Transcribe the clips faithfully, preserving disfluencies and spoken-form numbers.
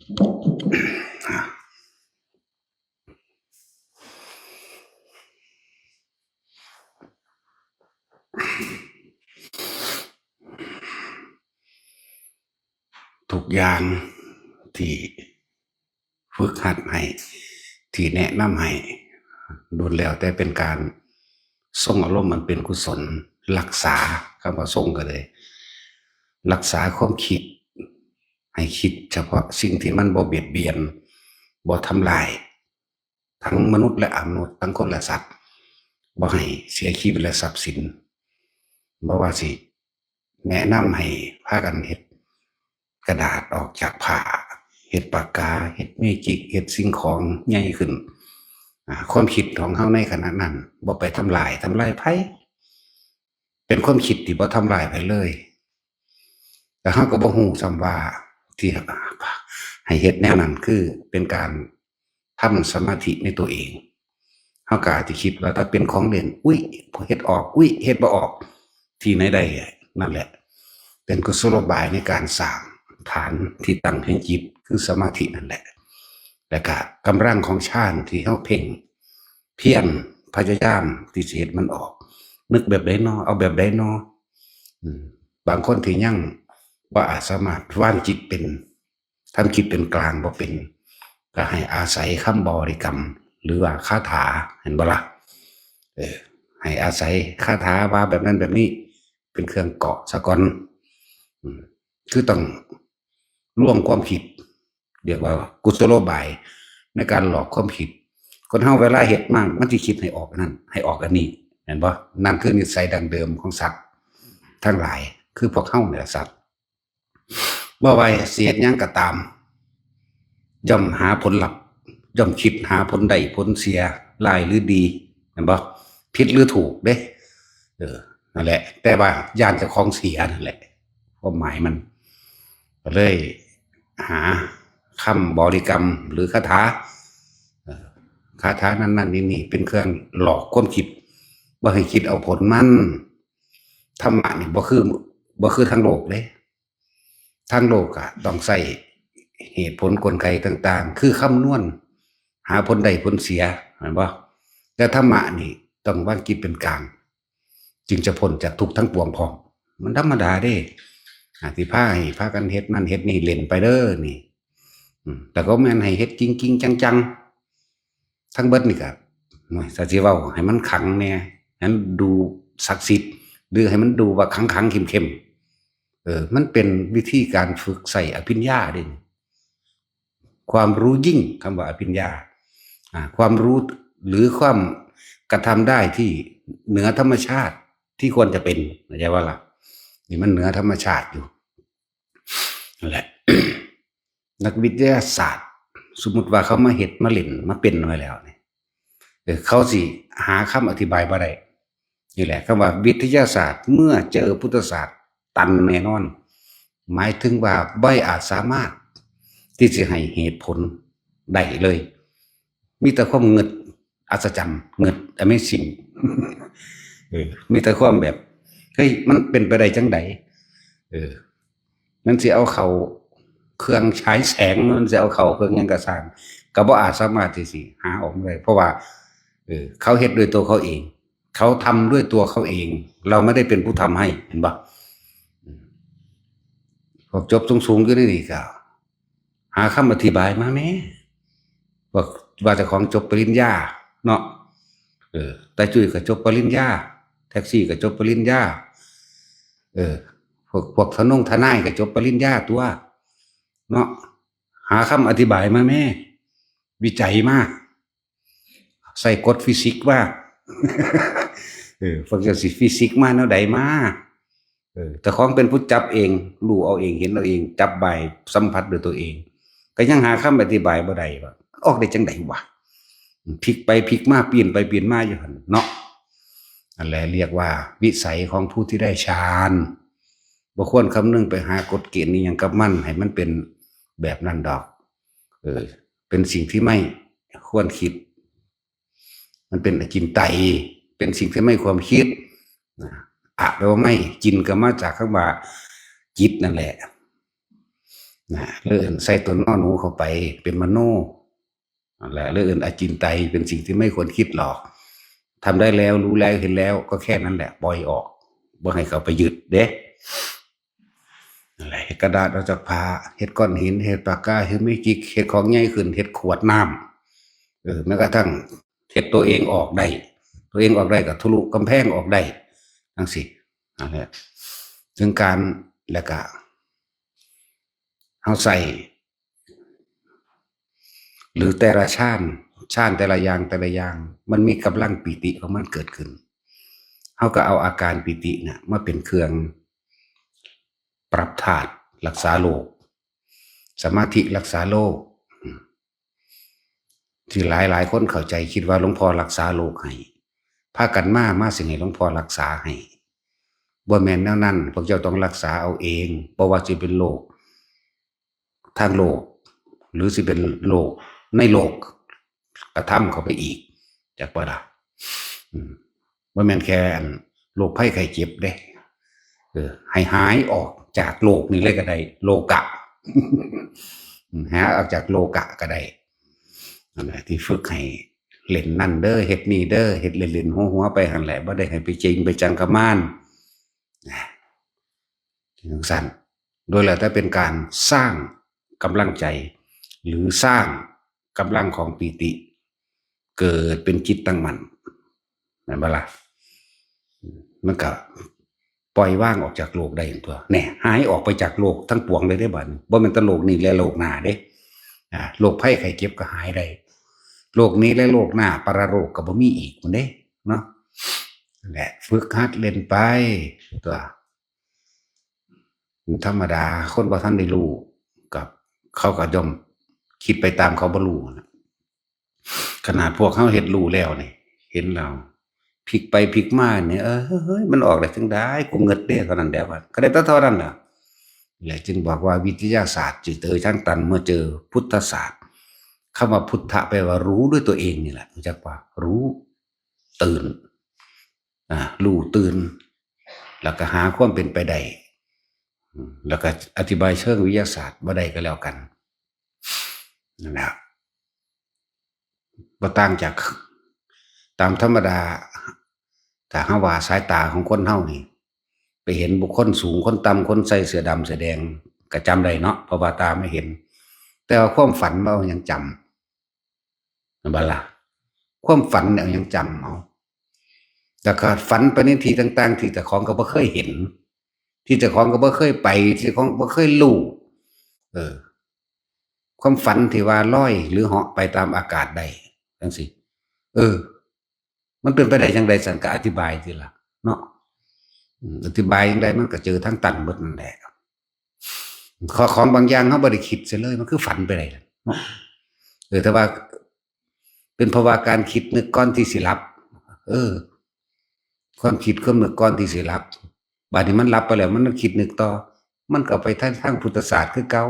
ทุกอย่างที่ฝึกหัดให้ ที่แนะนำให้ล้วนแล้วแต่เป็นการทรงอารมณ์มันเป็นกุศล รักษา คำว่าทรงก็เลย รักษาความคิด ให้คิดเฉพาะสิ่งที่มันบ่เบียดเบียน บ่ทำลาย ทั้งมนุษย์และอมนุษย์ ทั้งคนและสัตว์ บ่ให้เสียชีวิตและทรัพย์สิน บ่ว่าสิแนะนำให้พากันเฮ็ดกระดาษออกจากผ้า เฮ็ดปากกา เฮ็ดเมจิก เฮ็ดสิ่งของใหญ่ขึ้น อ่า ความคิดของเฮาในขณะนั้นบ่ไปทำลาย ทำลายไผ เป็นความคิดที่บ่ทำลายไผเลย แต่เฮาก็บ่ฮู้ซ้ำว่าที่ให้เฮ็ดแนวนั้นคือเป็นการทำสมาธิในตัวเอง เฮาก็อาจจะคิดว่าถ้าเป็นของเล่น อุ๊ย เฮ็ดออก อุ๊ย เฮ็ดบ่ออก ที่ไหนได้ นั่นแหละ เป็นกุศโลบายในการสร้างฐานที่ตั้งแห่งจิต คือสมาธินั่นแหละ แล้วก็กำลังของฌานที่เฮาเพ่ง เพียรพยายามที่สิเฮ็ดมันออก นึกแบบใดน้อ เอาแบบใดน้อ อืม บางคนที่ยังบ่อาจสามารถวางจิตเป็น ทำจิตเป็นกลางบ่เป็น ก็ให้อาศัยคำบริกรรม หรือว่าคาถา เห็นบ่ล่ะ เออ ให้อาศัยคาถาว่าแบบนั้นแบบนี้ เป็นเครื่องเกาะซะก่อน อืม คือต้องลวงความคิด เรียกว่ากุศโลบายในการหลอกความคิด คนเฮาเวลาเฮ็ดมา มันสิคิดให้ออกอันนั้น ให้ออกอันนี้ แม่นบ่ นั่นคือนิสัยดั้งเดิมของสัตว์ทั้งหลาย คือพวกเฮานี่แหละสัตว์ บ่ว่าสิเฮ็ดหยังก็ตาม ย่อมหาผลลัพธ์ ย่อมคิดหาผลได้ผลเสีย ร้ายหรือดี แม่นบ่ ผิดหรือถูกเด้ เออ นั่นแหละ แต่ว่าย้านเจ้าของเสียนั่นแหละ ความหมายมัน ก็เลยหาคำบริกรรมหรือคาถา เอ่อ คาถานั่นนั่นนี่นี่เป็นเครื่องหลอกความคิด บ่ให้คิดเอาผลมัน ธรรมะนี่บ่คือ บ่คือทางโลกเด้ ทางโลกอะต้องใช้เหตุผลกลไกต่างๆ คือคำนวณ หาผลได้ผลเสีย แม่นบ่ แต่ธรรมะนี่ต้องวางจิตเป็นกลาง จึงจะพ้นจากทุกข์ทั้งปวงพร้อม มันธรรมดาเด้ อ่า ที่พาให้พากันเฮ็ดนั่นเฮ็ดนี่เล่นไปเด้อนี่ อืม แต่ก็แม่นให้เฮ็ดจริงๆ จังๆ ทั้งเบิดนี่ก็ โอ้ย ถ้าสิเว้าให้มันขลังแหน่ ให้มันดูศักดิ์สิทธิ์ หรือให้มันดูว่าขลังๆ เข้มๆ เออ มันเป็นวิธีการฝึกใช้อภิญญาเด้ ความรู้ยิ่ง คำว่าอภิญญา อ่า ความรู้หรือความกระทำได้ที่เหนือธรรมชาติที่ควรจะเป็น เข้าใจบ่ล่ะ นี่มันเหนือธรรมชาติอยู่ นั่นแหละ นักวิทยาศาสตร์ สมมุติว่าเขามาเฮ็ดมาเล่นมาเป็นไว้แล้วนี่ เออ เขาสิหาคำอธิบายบ่ได้ นี่แหละ คำว่าวิทยาศาสตร์เมื่อเจอพุทธศาสตร์ตันแน่นอน หมายถึงว่าบ่อาจสามารถที่สิให้เหตุผลได้เลย มีแต่ความงึด อัศจรรย์ งึด Amazing เออ มีแต่ความแบบ เฮ้ย มันเป็นไปได้จังใด เออ มันสิเอาเข้าเครื่องฉายแสง มันสิเอาเข้าเครื่องหยังก็ซ่าง ก็บ่อาจสามารถที่สิหาออกมาได้ เพราะว่า เออ เขาเฮ็ดด้วยตัวเขาเอง เขาทำด้วยตัวเขาเอง เราไม่ได้เป็นผู้ทำให้ เห็นบ่ พวกจบสูงๆ อยู่ในนี่ก็ หาคำอธิบายมาแหม ว่า ว่าเจ้าของจบปริญญาเนาะ เออ ตาจุ้ยก็จบปริญญา แท็กซี่ก็จบปริญญา เออ พวก พวกทนงทนายก็จบปริญญาตัว เนาะ หาคำอธิบายมาแหม วิจัยมา ใส่กฎฟิสิกส์มา เออ พวกเจ้าสิฟิสิกส์มาแนวใดมา เออ เจ้าของเป็นผู้จับเอง รู้เอาเอง เห็นเอาเอง จับใบ สัมผัสด้วยตัวเอง ก็ยังหาคำอธิบายบ่ได้ว่า ออกได้จังใดวะ พลิกไปพลิกมา เปลี่ยนไปเปลี่ยนมาอยู่หั่นเนาะ นั่นแหละเรียกว่าวิสัยของผู้ที่ได้ฌาน บ่ควรคำนึงไปหากฎเกณฑ์อิหยังกับมัน ให้มันเป็นแบบนั้นดอก เออ เป็นสิ่งที่ไม่ควรคิด มันเป็นอจินไตย เป็นสิ่งที่ไม่ควรคิด นะ อะแปลว่าไม่ จินก็มาจากคำว่าจิตนั่นแหละ นะ หรืออื่นใส่ตัวนอหนูเข้าไปเป็นมโน นั่นแหละ หรืออื่นอจินไตยเป็นสิ่งที่ไม่ควรคิดหรอก ทำได้แล้ว รู้แล้ว เห็นแล้ว ก็แค่นั้นแหละ ปล่อยออก บ่ให้เขาไปยึดเด้ นั่นแหละ เฮ็ดกระดาษออกจากผ้า เฮ็ดก้อนหิน เฮ็ดปากกา เฮ็ดเมจิก เฮ็ดของใหญ่ขึ้น เฮ็ดขวดน้ำ เออ แม้กระทั่งเฮ็ดตัวเองออกได้ ตัวเองออกได้ก็ทะลุกำแพงออกได้ จั่งซี้ นั่นแหละ ถึงการ แล้วก็ เฮาใส่ หรือแต่ละฌาน ฌานแต่ละอย่าง แต่ละอย่าง มันมีกำลังปีติของมันเกิดขึ้น เฮาก็เอาอาการปีติน่ะ มาเป็นเครื่องปรับธาตุรักษาโรค สมาธิรักษาโรค อืม ที่หลายหลายคนเข้าใจคิดว่าหลวงพ่อรักษาโรคให้ พากันมา มาสิให้หลวงพ่อรักษาให้ บ่แม่นแนวนั้น พวกเจ้าต้องรักษาเอาเอง บ่ว่าสิเป็นโรคทางโลก หรือสิเป็นโรคในโลก กระทำเข้าไปอีก จักบ่ล่ะ อืม บ่แม่นแค่อันโรคภัยไข้เจ็บเด้ เออ ให้หายออกจากโลกนี้เลยก็ได้ โลกะ อืม หายออกจากโลกะก็ได้ นั่นแหละ ที่ฝึกให้เล่นนั่นเด้อ เฮ็ดนี่เด้อ เฮ็ดเล่นๆ หัวๆ ไปหั่นแหละ บ่ได้ให้ไปจริงไปจังกับมัน นะ จั่งซั้น โดยแล้วแต่เป็นการสร้างกำลังใจ หรือสร้างกำลังของปีติ เกิดเป็นจิตตั้งมั่น แม่นบ่ล่ะ มันก็ปล่อยวางออกจากโลกได้ตัว แน่ หายออกไปจากโลกทั้งปวงเลยเด้บัดนี้ บ่แม่นแต่โลกนี้และโลกหน้าเด้ อ่า โรคภัยไข้เจ็บก็หายได้ โรคนี้และโลกหน้า ปรโลกก็บ่มีอีกพุ้นเด้ เนาะ นั่นแหละ ฝึกหัดเล่นไป ตัว ธรรมดา คนบ่ทันได้รู้ กับ เขาก็ย่อมคิดไปตามเขาบ่รู้นะ ขนาดพวกเขาเฮ็ดรู้แล้วนี่ เห็นแล้ว พลิกไปพลิกมาเนี่ย เอ้ย มันออกได้จั่งใด กูเงิดเด้ เท่านั้นแหละว่า ก็ได้แต่เท่านั้นล่ะ และจึงบอกว่าวิทยาศาสตร์จะเจอทางตันเมื่อเจอพุทธศาสตร์ คำว่าพุทธะแปลว่ารู้ด้วยตัวเองนี่แหละ รู้จักว่า รู้ ตื่น อ่า รู้ตื่น แล้วก็หาความเป็นไปได้ อืม แล้วก็อธิบายเชิงวิทยาศาสตร์บ่ได้ก็แล้วกัน นั่นแหละ บ่ต่างจาก ตามธรรมดา ถ้าเฮาว่าสายตาของคนเฮานี่ ไปเห็นบุคคลสูง คนต่ำ คนใส่เสื้อดำเสื้อแดง ก็จำได้เนาะ เพราะว่าตาไม่เห็น แต่ว่าความฝันมันเอาหยังจำ แม่นบ่ล่ะ ความฝันเนี่ยเอาหยังจำเอา แต่ก็ฝันไปในที่ต่างๆ ที่เจ้าของก็บ่เคยเห็น ที่เจ้าของก็บ่เคยไป ที่เจ้าของบ่เคยรู้ เออ ความฝันที่ว่าลอยหรือเหาะไปตามอากาศได้ จั่งซี้ เออ มันเป็นไปได้จั่งใด ซั่นก็อธิบายติล่ะ เนาะ อืม อธิบายจั่งใด มันก็เจอทางตันหมดนั่นแหละ ข้อของบางอย่างเฮาบ่ได้คิดเสียเลย มันคือฝันไปได้ล่ะ เนาะ เออ แต่ว่า เป็นเพราะว่าการคิดนึกก่อนที่สิหลับ เออ ความคิดความนึกก่อนที่สิหลับ บัดนี้มันหลับไปแล้ว มันคิดนึกต่อ มันก็ไปทาง ทางพุทธศาสตร์คือเก่า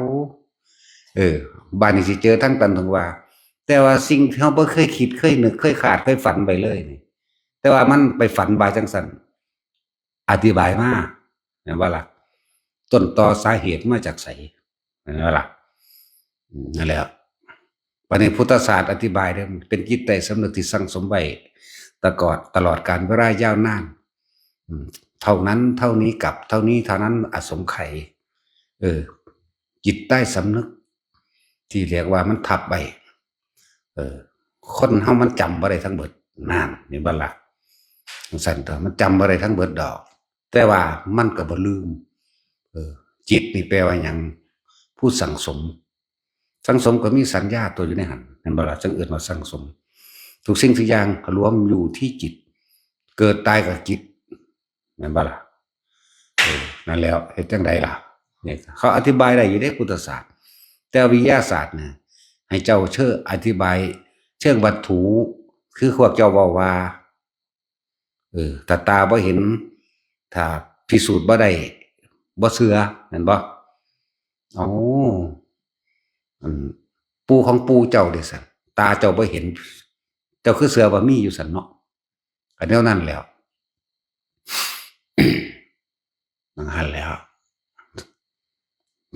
เออ บัดนี้สิเจอทางตันถึงว่า แต่ว่าสิ่งที่เฮาบ่เคยคิด เคยนึก เคยคาด เคยฝันไปเลยนี่ แต่ว่ามันไปฝันว่าจั่งซั่น อธิบายมา แม่นบ่ล่ะ ต้นตอสาเหตุมาจากไส แม่นบ่ล่ะ อืม นั่นแหละ บัดนี้พุทธศาสตร์อธิบายเด้อ เป็นจิตใต้สำนึกที่สั่งสมไว้ตะกอด ตลอดกาลเวลายาวนาน อืม เท่านั้นเท่านี้กับเท่านี้เท่านั้นอสงไขย เออ จิตใต้สำนึก ที่เรียกว่ามันทับไว้ เออ คนเฮามันจำบ่ได้ทั้งเบิด นั่น เห็นบ่ล่ะ จั่งซั่นตัว มันจำบ่ได้ทั้งเบิดดอก แต่ว่ามันก็บ่ลืม เออ จิตนี่แปลว่าหยัง ผู้สั่งสม สั่งสมก็มีสัญญาตัวอยู่ในหั่น เห็นบ่ล่ะ จั่งเอิ้นว่าสั่งสม ทุกสิ่งทุกอย่างรวมอยู่ที่จิต เกิดตายก็จิต แม่นบ่ล่ะ เออ นั่นแล้ว เฮ็ดจั่งใดล่ะ เนี่ย เขาอธิบายได้อยู่เด้ พุทธศาสตร์ แต่วิทยาศาสตร์เนี่ย ให้เจ้าเชิงอธิบายเชิงวัตถุ คือพวกเจ้าเว้าว่า เออ ถ้าตาบ่เห็น ถ้าพิสูจน์บ่ได้ บ่เชื่อ แม่นบ่ เอ้า อัน ปู่ของปู่เจ้าเด้ซั่น ตาเจ้าบ่เห็น เจ้าคือเชื่อว่ามีอยู่ซั่นเนาะ ก็แนวนั้นแหล้ว นั่นหั่นแหล้ว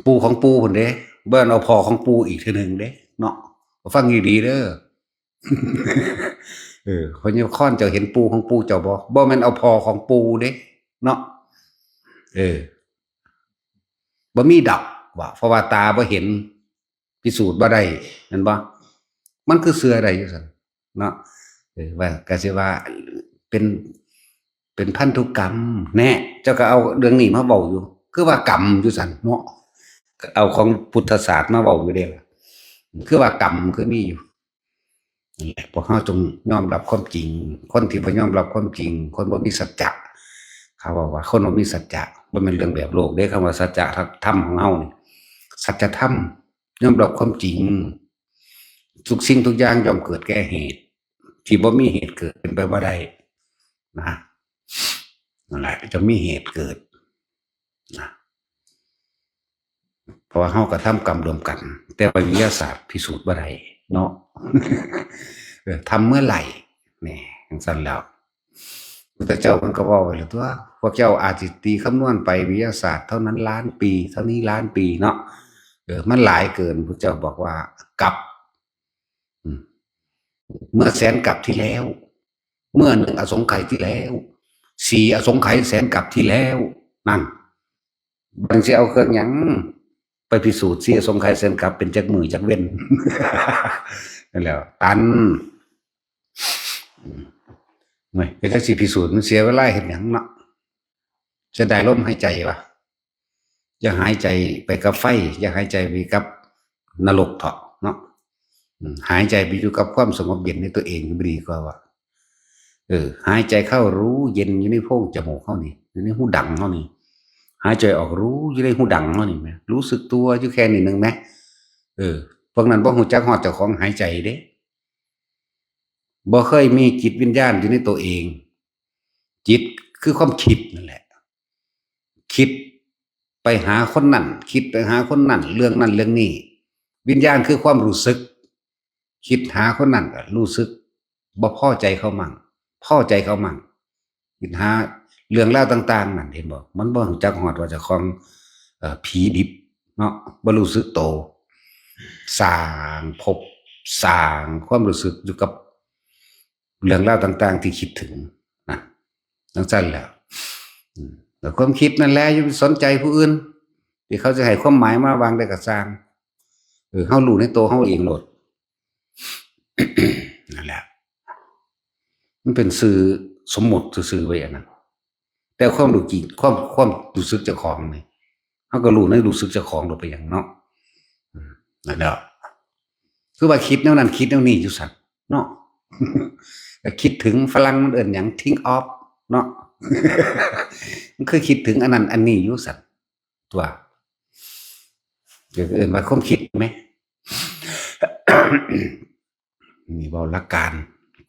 ปู่ของปู่พุ้นเด้ บ่แม่นเอาพ่อของปู่อีกเทื่อหนึ่งเด้ เนาะ ฟังดีๆเด้อ เออ พญาคอนเจ้าเห็นปู่ของปู่เจ้าบ่ บ่แม่นเอาพ่อของปู่เด้ เนาะ เออ บ่มีดอกว่า เพราะว่าตาบ่เห็น พิสูจน์บ่ได้ แม่นบ่ มันคือเชื่อได้อยู่ซั่นเนาะ เออ ว่า ก็สิว่าเป็น เป็นพันธุกรรม แน่ เจ้าก็เอาเรื่องนี้มาเว้าอยู่ คือว่ากรรมอยู่ซั่นเนาะ เอาของพุทธศาสตร์มาเว้าอยู่เด้ล่ะ คือว่ากรรมคือมีอยู่ นั่นแหละ พวกเราจงยอมรับความจริง คนที่บ่ยอมรับความจริง คนบ่มีสัจจะ เขาบอกว่าคนบ่มีสัจจะ บ่แม่นเรื่องแบบโลกเด้ คำว่าสัจธรรมของเฮานี่ สัจธรรม ยอมรับความจริง ทุกสิ่งทุกอย่างย่อมเกิดแก่เหตุ ที่บ่มีเหตุเกิดเป็นไปบ่ได้นะ นั่นแหละ จะมีเหตุเกิดนะ เพราะว่าเฮากระทำกรรมร่วมกัน แต่ว่าวิทยาศาสตร์พิสูจน์บ่ได้เนาะ เออ ทำเมื่อไหร่ นี่ จังซั่นแล้ว พุทธเจ้าเพิ่นก็เว้าไว้แล้วตัว พวกเจ้าอาจสิตีคำนวณไปวิทยาศาสตร์เท่านั้นล้านปี เท่านี้ล้านปีเนาะ เออ มันหลายเกิน พุทธเจ้าบอกว่ากลับ อืม เมื่อแสนกลับที่แล้ว เมื่อหนึ่งอสงไขยที่แล้ว สี่อสงไขยแสนกลับที่แล้ว นั่น บัดนี้สิเอาเครื่องหยังไปพิสูจน์ สี่อสงไขยแสนกลับเป็นจักมื้อจักเว็น นั่นแหล้ว ตัน อืม เว้ย ก็จักสิพิสูจน์ มันเสียเวลาเฮ็ดหยังเนาะ เสียดายลมหายใจวะ อย่าหายใจไปกับไฟ อย่าหายใจไปกับนรกเถาะเนาะ อืม หายใจไปอยู่กับความสงบเย็นในตัวเอง มันดีกว่าวะ เออ หายใจเข้ารู้เย็นอยู่ในโพรงจมูกเฮานี่ อยู่ในหูดังเฮานี่ หายใจออกรู้อยู่ในหูดังเฮานี่แหม รู้สึกตัวอยู่แค่นี้หนึ่งแหม เออ พวกนั้นบ่ฮู้จักฮอดเจ้าของหายใจเด้ บ่เคยมีจิตวิญญาณอยู่ในตัวเอง จิตคือความคิดนั่นแหละ คิดไปหาคนนั้น คิดไปหาคนนั้น เรื่องนั้นเรื่องนี้ วิญญาณคือความรู้สึก คิดหาคนนั้นก็รู้สึกบ่พอใจเขามั่ง พอใจเขามั่ง คิดหาเรื่องราวต่างๆนั่น เห็นบ่ มันบ่รู้จักฮอดว่าเจ้าของ เอ่อ ผีดิบเนาะ บ่รู้สึกโต สร้างภพ สร้างความรู้สึกอยู่กับเรื่องราวต่างๆที่คิดถึงนะ จังซั่นแหละ อืม แล้วความคิดนั่นแหละ อย่าไปสนใจผู้อื่น ที่เขาจะให้ความหมายมาวางใดก็ซ่าง เออ เฮารู้ในตัวเฮาเองโลด นั่นแหละ มันเป็นชื่อสมมุติซื่อๆไว้อันนั้น แต่ความรู้จริง ความ ความรู้สึกเจ้าของนี่ เฮาก็รู้ในรู้สึกเจ้าของโลด ไปหยังเนาะ อืม นั่นแหละ คือว่าคิดแนวนั้น คิดแนวนี้อยู่ซั่นเนาะ ก็คิดถึง ฝรั่งมันเอิ้นหยัง think of เนาะ มันคือคิดถึงอันนั้นอันนี้อยู่ซั่น ตัว ก็เอิ้นว่าความคิดแหม นี่เว้าหลักการ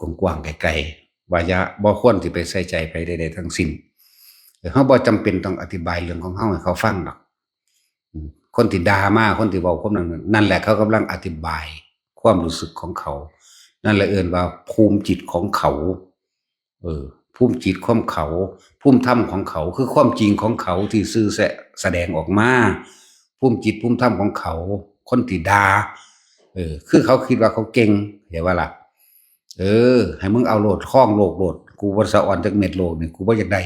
กว้างๆไกลๆ ว่าอย่า บ่ควรสิไปใส่ใจไผใดๆทั้งสิ้น เฮาบ่จำเป็นต้องอธิบายเรื่องของเฮาให้เขาฟังดอก อืม คนที่ด่ามา คนที่เว้าความนั้น นั่นแหละเขากำลังอธิบายความรู้สึกของเขา นั่นแหละเอิ้นว่าภูมิจิตของเขา เออ ภูมิจิตของเขา ภูมิธรรมของเขา คือความจริงของเขาที่ซื่อแส- แสดงออกมา ภูมิจิตภูมิธรรมของเขา คนที่ด่า เออ คือเขาคิดว่าเขาเก่ง เข้าใจบ่ล่ะ เออ ให้มึงเอาโลด ครองโลกโลด กูบ่สะออนจักเม็ด โลกนี่ กูบ่อยากได้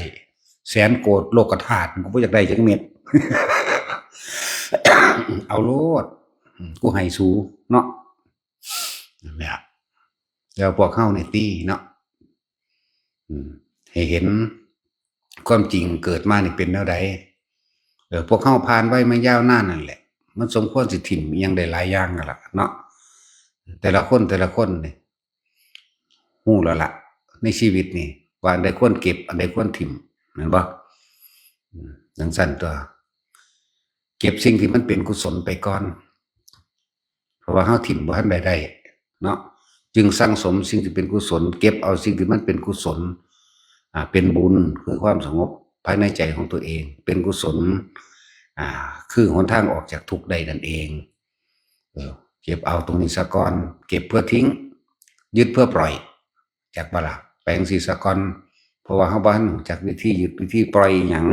แสนโกดโลกธาตุ กูบ่อยากได้จักเม็ด เอาโลด อืม กูให้สูเนาะ นั่นแหละ แล้วพวกเฮานี่ติเนาะ อืม ให้เห็นความจริงเกิดมานี่เป็นแนวใด เออ พวกเฮาผ่านวัยมายาวนานนั่นแหละ มันสมควรสิถิ่มอิหยังได้หลายอย่างนั่นล่ะเนาะ แต่ละคน แต่ละคนนี่ ฮู้แล้วล่ะ ในชีวิตนี่ ว่าอันใดควรเก็บ อันใดควรถิ่ม แม่นบ่ อืม จังซั่นตัว เก็บสิ่งที่มันเป็นกุศลไปก่อน เพราะว่าเฮาถิ่มบ่ทันได้ได้เนาะ จึงสั่งสมสิ่งที่เป็นกุศล เก็บเอาสิ่งที่มันเป็นกุศล อ่า เป็นบุญ คือความสงบภายในใจของตัวเอง เป็นกุศล อ่า คือหนทางออกจากทุกข์ได้นั่นเอง เออ เก็บเอาตรงนี้ซะก่อน เก็บเพื่อทิ้ง ยึดเพื่อปล่อย จักบ่ล่ะ ไปจั่งซี้ซะก่อน เพราะว่าเฮาบ่ทันรู้จักวิธียึดวิธีปล่อยอิหยัง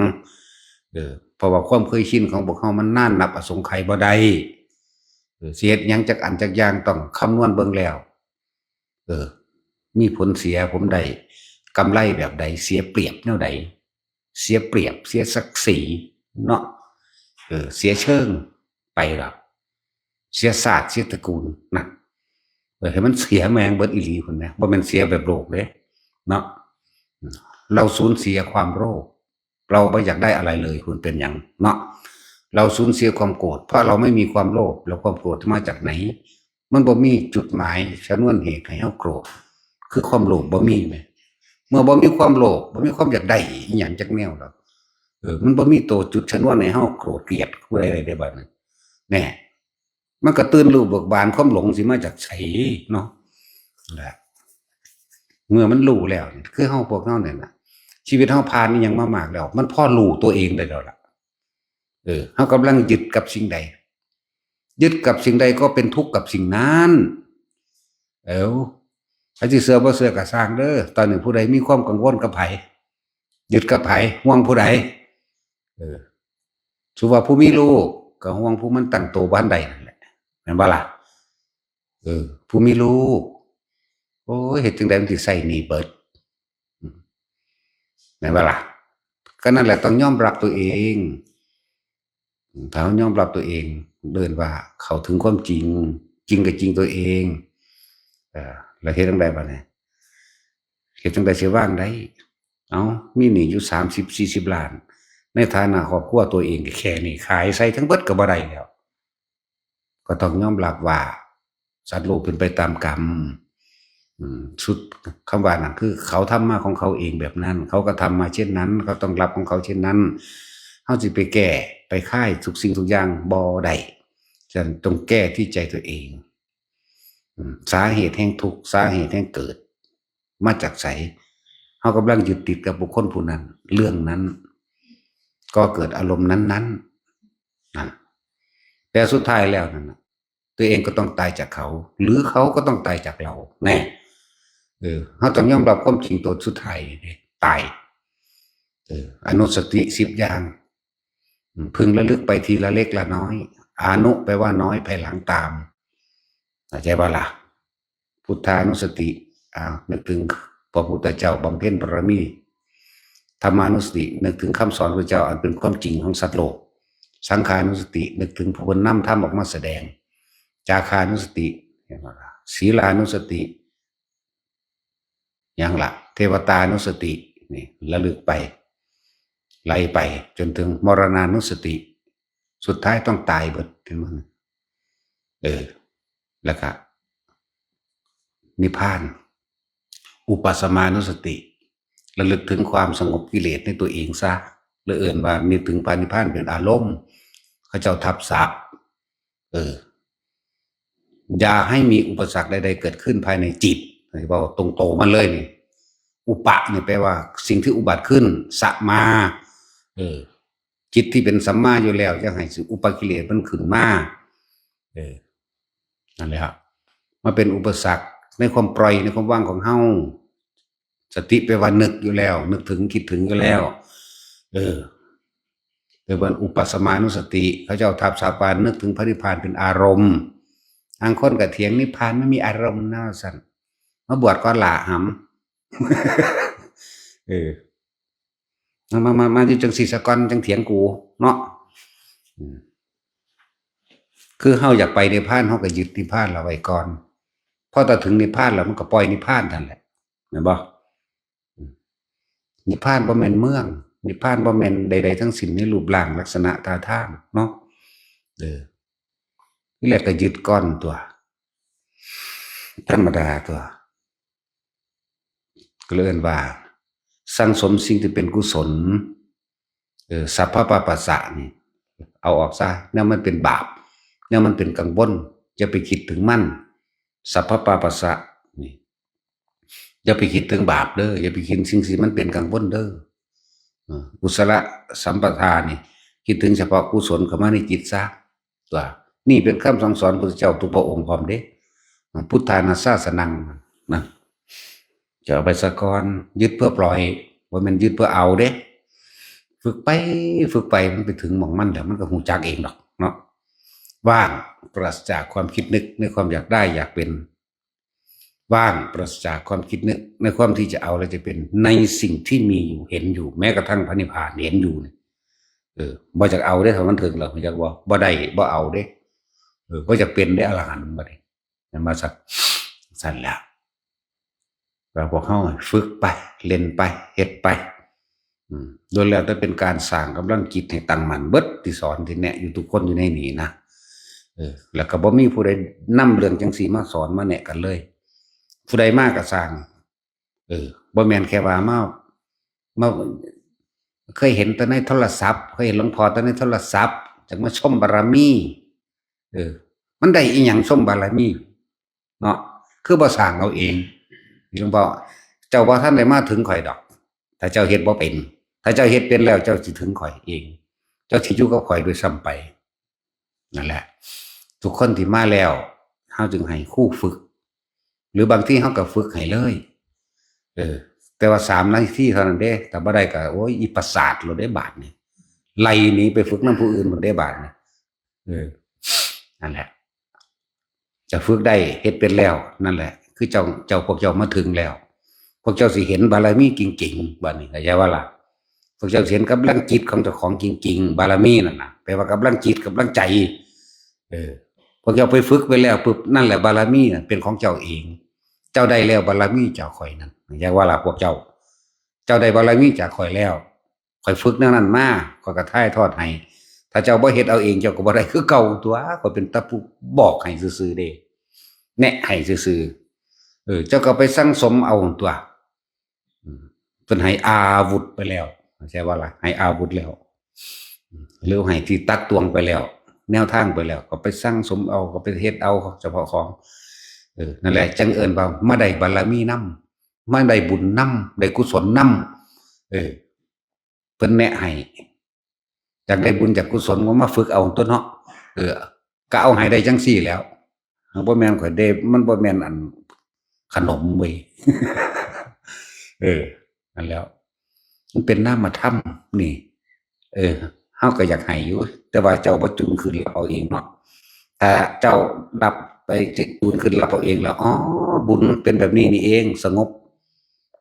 เออ เพราะว่าความเคยชินของพวกเฮามันนานนับอสงไขยบ่ได้ สิเฮ็ดหยังจักอันจักอย่างต้องคำนวณเบิ่งแล้ว เออ มีผลเสียผลได้ กำไรแบบใด เสียเปรียบแนวใด เสียเปรียบ เสียศักดิ์ศรีเนาะ เออ เสียเชิงไปหรอก เสียชาติเสียตระกูลนะ เออ ให้มันเสียแม่งเบิดอีหลีพุ้นนะ บ่แม่นเสียแบบโลกเด้เนาะ เราสูญเสียความโลภ เราบ่อยากได้อะไรเลย พุ้นเป็นหยังเนาะ เราสูญเสียความโกรธ เพราะเราไม่มีความโลภ แล้วความโกรธมาจากไหน มันบ่มีจุดหมายชนวนเหตุให้เฮาโกรธ คือความโลภบ่มีแหม เมื่อบ่มีความโลภ บ่มีความอยากได้อิหยังจักแนวดอก เออ มันบ่มีตัวจุดชนวนให้เฮาโกรธเกลียดผู้ใดได้บัดนั้น แน่ มันก็ตื่นรู้เบิกบาน ความหลงสิมาจากไสเนาะ นั่นแหละ เมื่อมันรู้แล้วนี่ คือเฮาพวกเฮาเนี่ยนะ ชีวิตเฮาผ่านอิหยังมามากแล้ว มันพอรู้ตัวเองได้แล้วล่ะ เออ เฮากำลังยึดกับสิ่งใด ยึดกับสิ่งใดก็เป็นทุกข์กับสิ่งนั้น เอ้า ไผสิเชื่อบ่เชื่อก็ซ่างเด้อ ตอนนี้ผู้ใดมีความกังวลกับไผ ยึดกับไผ ห่วงผู้ใด เออ สมมุติว่าผู้มีลูก ก็ห่วงผู้มันตั้งโตบ่ทันได้นั่นแหละ แม่นบ่ล่ะ เออ ผู้มีลูก โอ้ย เฮ็ดจั่งใดมันสิใช้หนี้เบิด อืม แม่นบ่ล่ะ ก็นั่นแหละ ต้องยอมรับตัวเอง ถ้าเฮายอมรับตัวเอง เอิ้นว่าเข้าถึงความจริง จริงก็จริงตัวเอง เออ แล้วเฮ็ดจั่งใดบัดนี้ เฮ็ดจั่งใดสิวางได้ เอ้า มีหนี้อยู่สามสิบ สี่สิบล้าน ในฐานะครอบครัวตัวเองก็แค่นี้ ขายใส่ทั้งเบิดก็บ่ได้แล้ว ก็ต้องยอมรับว่าสัตว์โลกเป็นไปตามกรรม อืม สุด คำว่านั่นคือเขาทำมาของเขาเองแบบนั้น เขาก็ทำมาเช่นนั้น เขาต้องรับของเขาเช่นนั้น เฮาสิไปแก้ ไปคายทุกสิ่งทุกอย่างบ่ได้ ฉะนั้นต้องแก้ที่ใจตัวเอง อืม สาเหตุแห่งทุกข์ สาเหตุแห่งเกิด มาจากไส เฮากำลังยึดติดกับบุคคลผู้นั้น เรื่องนั้น ก็เกิดอารมณ์นั้นๆ นั่น แต่สุดท้ายแล้วนั่นน่ะ ตัวเองก็ต้องตายจากเขา หรือเขาก็ต้องตายจากเรา แน่ เออ เฮาต้องยอมรับความจริงตัวสุดท้ายเด้ ตาย เออ อนุสติสิบอย่าง อืม พึงระลึกไปทีละเล็กละน้อย อนุแปลว่าน้อย ภายหลังตาม เข้าใจบ่ล่ะ พุทธานุสติ อ่า นึกถึงพระพุทธเจ้าบำเพ็ญบารมี ธรรมานุสติ นึกถึงคำสอนพระเจ้าอันเป็นความจริงของสัตว์โลก สังขานุสติ นึกถึงผู้นำธรรมออกมาแสดง จาคานุสติ เห็นบ่ล่ะ ศีลานุสติ หยังล่ะ เทวตานุสติ นี่ ระลึกไป ไหลไป จนถึงมรณานุสติ สุดท้ายต้องตายเบิด เห็นบ่ เออ แล้วก็ นิพพาน อุปสมานุสติ ระลึกถึงความสงบกิเลสในตัวเองซะ หรือเอิ้นว่านึกถึงพระนิพพานเป็นอารมณ์ เขาเจ้าทับศัพท์ เออ อย่าให้มีอุปสรรคใดๆเกิดขึ้นภายในจิต เว้าตรงๆมันเลยนี่ อุปะนี่แปลว่าสิ่งที่อุบัติขึ้น สมา เออ จิตที่เป็นสัมมาอยู่แล้ว อย่าให้สิอุปกิเลสมันขึ้นมา เออ นั่นแหละครับ มาเป็นอุปสรรคในความปล่อย ในความว่างของเฮา สติแปลว่านึกอยู่แล้ว นึกถึง คิดถึงอยู่แล้ว เออ เรียกว่าอุปสมานุสติ เขาเจ้าทับศัพท์ว่านึกถึงพระนิพพานเป็นอารมณ์ บางคนก็เถียงนิพพานไม่มีอารมณ์นะ ซั่น มาบวชก่อนล่ะ หำ เออ มา มา มา มาอยู่จังซี่ซะก่อน จังเถียงกูเนาะ อืม คือเฮาอยากไปนิพพาน เฮาก็ยึดนิพพานเราไว้ก่อน พอแต่ถึงนิพพานแล้วมันก็ปล่อยนิพพานนั่นแหละ แม่นบ่ อืม นิพพานบ่แม่นเมือง นิพพานบ่แม่นใดๆทั้งสิ้นในรูปร่างลักษณะท่าทางเนาะ เออ ทีแรกก็ยึดก่อนตัว ธรรมดาตัว ก็เลยเอิ้นว่า สั่งสมสิ่งที่เป็นกุศล เออ สัพพะปาปัสสะนี่ เอาออกซะ แนวมันเป็นบาป แนวมันเป็นกังวล อย่าไปคิดถึงมัน สัพพะปาปัสสะนี่ อย่าไปคิดถึงบาปเด้อ อย่าไปคิดสิ่งที่มันเป็นกังวลเด้อ เออ กุศลสัมปทานี่ คิดถึงเฉพาะกุศลเข้ามาในจิตซะ ตัว นี่เป็นคำสั่งสอนพุทธเจ้าทุกพระองค์พร้อมเด้ พุทธานาสาสนัง นะ จะเอาไปสะก่อน ยึดเพื่อปล่อย บ่แม่นยึดเพื่อเอาเด้ ฝึกไป ฝึกไป มันไปถึงหม่องมันแล้ว มันก็ฮู้จักเองดอกเนาะ ว่าง ปราศจากความคิดนึกในความอยากได้อยากเป็น ว่างปราศจากความคิดนึกในความที่จะเอาและจะเป็นในสิ่งที่มีอยู่เห็นอยู่ แม้กระทั่งพระนิพพานเห็นอยู่เนี่ย เออบ่อยากเอาเด้ถ้ามันถึงแล้วอยากว่าบ่ได้บ่เอาเด้ เออบ่อยากเป็นได้อรหันต์บัดนี้นั่นมาสักสั่นแล้วเราพวกเขาฝึกไปเล่นไปเฮ็ดไป อืมล้วนแล้วแต่เป็นการสร้างกำลังจิตให้ตั้งมั่นเบิดที่สอนที่แนะอยู่ทุกคนอยู่ในนี้นะ เออ แล้วก็บ่มีผู้ใดนำเรื่องจังซี่มาสอนมาแนะกันเลย ผู้ใดมาก็สร้าง เออบ่แม่นแค่ว่ามามาเคยเห็นแต่ในโทรศัพท์ เคยเห็นหลวงพ่อแต่ในโทรศัพท์จังมาชมบารมี เออ มันได้อีหยังชมบารมี เนาะ คือบ่สร้างเอาเองหลวงพ่อเจ้าบ่ทันได้มาถึงข่อยดอก ถ้าเจ้าเฮ็ดบ่เป็น ถ้าเจ้าเฮ็ดเป็นแล้วเจ้าสิถึงข่อยเอง เจ้าสิอยู่กับข่อยด้วยซ้ำไป นั่นแหละ ทุกคนที่มาแล้วเฮาจึงให้ครูฝึก หรือบางทีเฮาก็ฝึกให้เลย เออ แต่ว่าสามนาทีเท่านั้นเด้ ถ้าบ่ได้ก็โอ้ยอีประสาทโลดเด้บาดนี่ ไล่หนีไปฝึกนำผู้อื่นโลดเด้บาดนี่ เออ นั่นแหละ จะฝึกได้เฮ็ดเป็นแล้ว นั่นแหละ คือเจ้าเจ้าพวกเจ้ามาถึงแล้ว พวกเจ้าสิเห็นบารมีจริงๆ บัดนี้เข้าใจว่าล่ะ พวกเจ้าสิเห็นกำลังจิตของเจ้าของจริงๆ บารมีนั่นน่ะ แปลว่ากำลังจิตกำลังใจ เออ พวกเจ้าไปฝึกไปแล้วปุ๊บ นั่นแหละบารมีน่ะเป็นของเจ้าเอง เจ้าได้แล้วบารมีจากข่อยนั่นเข้าใจว่าล่ะพวกเจ้า เจ้าได้บารมีจากข่อยแล้ว ข่อยฝึกแนวนั้นมา ข่อยก็ถ่ายทอดให้ ถ้าเจ้าบ่เฮ็ดเอาเอง เจ้าก็บ่ได้คือเก่าตั๊ว ข่อยเป็นแต่ผู้บอกให้ซื่อๆ เด้ แนะให้ซื่อๆ เออ เจ้าก็ไปสั่งสมเอาตั๊ว อืม เพิ่นให้อาวุธไปแล้ว เข้าใจว่าล่ะ ให้อาวุธแล้ว อืม หรือให้ที่ตักตวงไปแล้ว แนวทางไปแล้ว ก็ไปสั่งสมเอา ก็ไปเฮ็ดเอาเฉพาะของ เออ นั่นแหละ จั่งเอิ้นว่ามาได้บารมีนำ มาได้บุญนำ ได้กุศลนำ เออ เพิ่นแนะให้ อยากได้บุญจากกุศลก็มาฝึกเอาตั๊วเนาะ เออ ก็เอาให้ได้จั่งซี่แล้ว มันบ่แม่นข่อยเด้ มันบ่แม่นอันขนมเว้ย เออ นั่นแล้ว มันเป็นนามธรรมนี่ เออ เฮาก็อยากให้อยู่ แต่ว่าเจ้าบ่จูงขึ้นรับเอาเองเนาะ ถ้าเจ้ารับไปจูงขึ้นรับเอาเองแล้ว อ๋อ บุญมันเป็นแบบนี้นี่เอง สงบ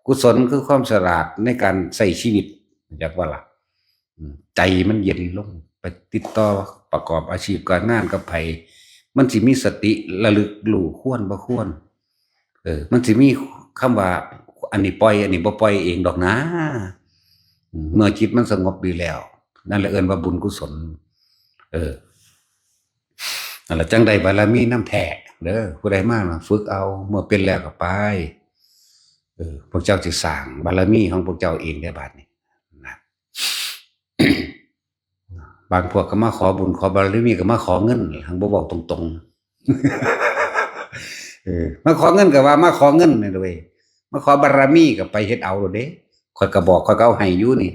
กุศลคือความฉลาดในการใช้ชีวิต จักว่าล่ะ อืม ใจมันเย็นลง ไปติดต่อประกอบอาชีพการงานกับไผ มันสิมีสติระลึกรู้ควรบ่ควร เออ มันสิมีคำว่า อันนี้ปล่อย อันนี้บ่ปล่อยเองดอกนะ อืม เมื่อจิตมันสงบดีแล้ว นั่นแหละเอิ้นว่าบุญกุศล เออ นั่นล่ะจั่งได้บารมีนำแท้เด้อ ผู้ใดมาน่ะฝึกเอา เมื่อเป็นแล้วก็ไป เออ พวกเจ้าสิสร้างบารมีของพวกเจ้าเองได้บาดนี้นะ บางพวกก็มาขอบุญขอบารมีก็มาขอเงิน หั้นบ่เว้าตรงๆ เออ มาขอเงินก็ว่ามาขอเงินนี่เด้อเว้ย มาขอบารมีก็ไปเฮ็ดเอาโลดเด้ ข่อยก็บอก ข่อยก็เอาให้อยู่นี่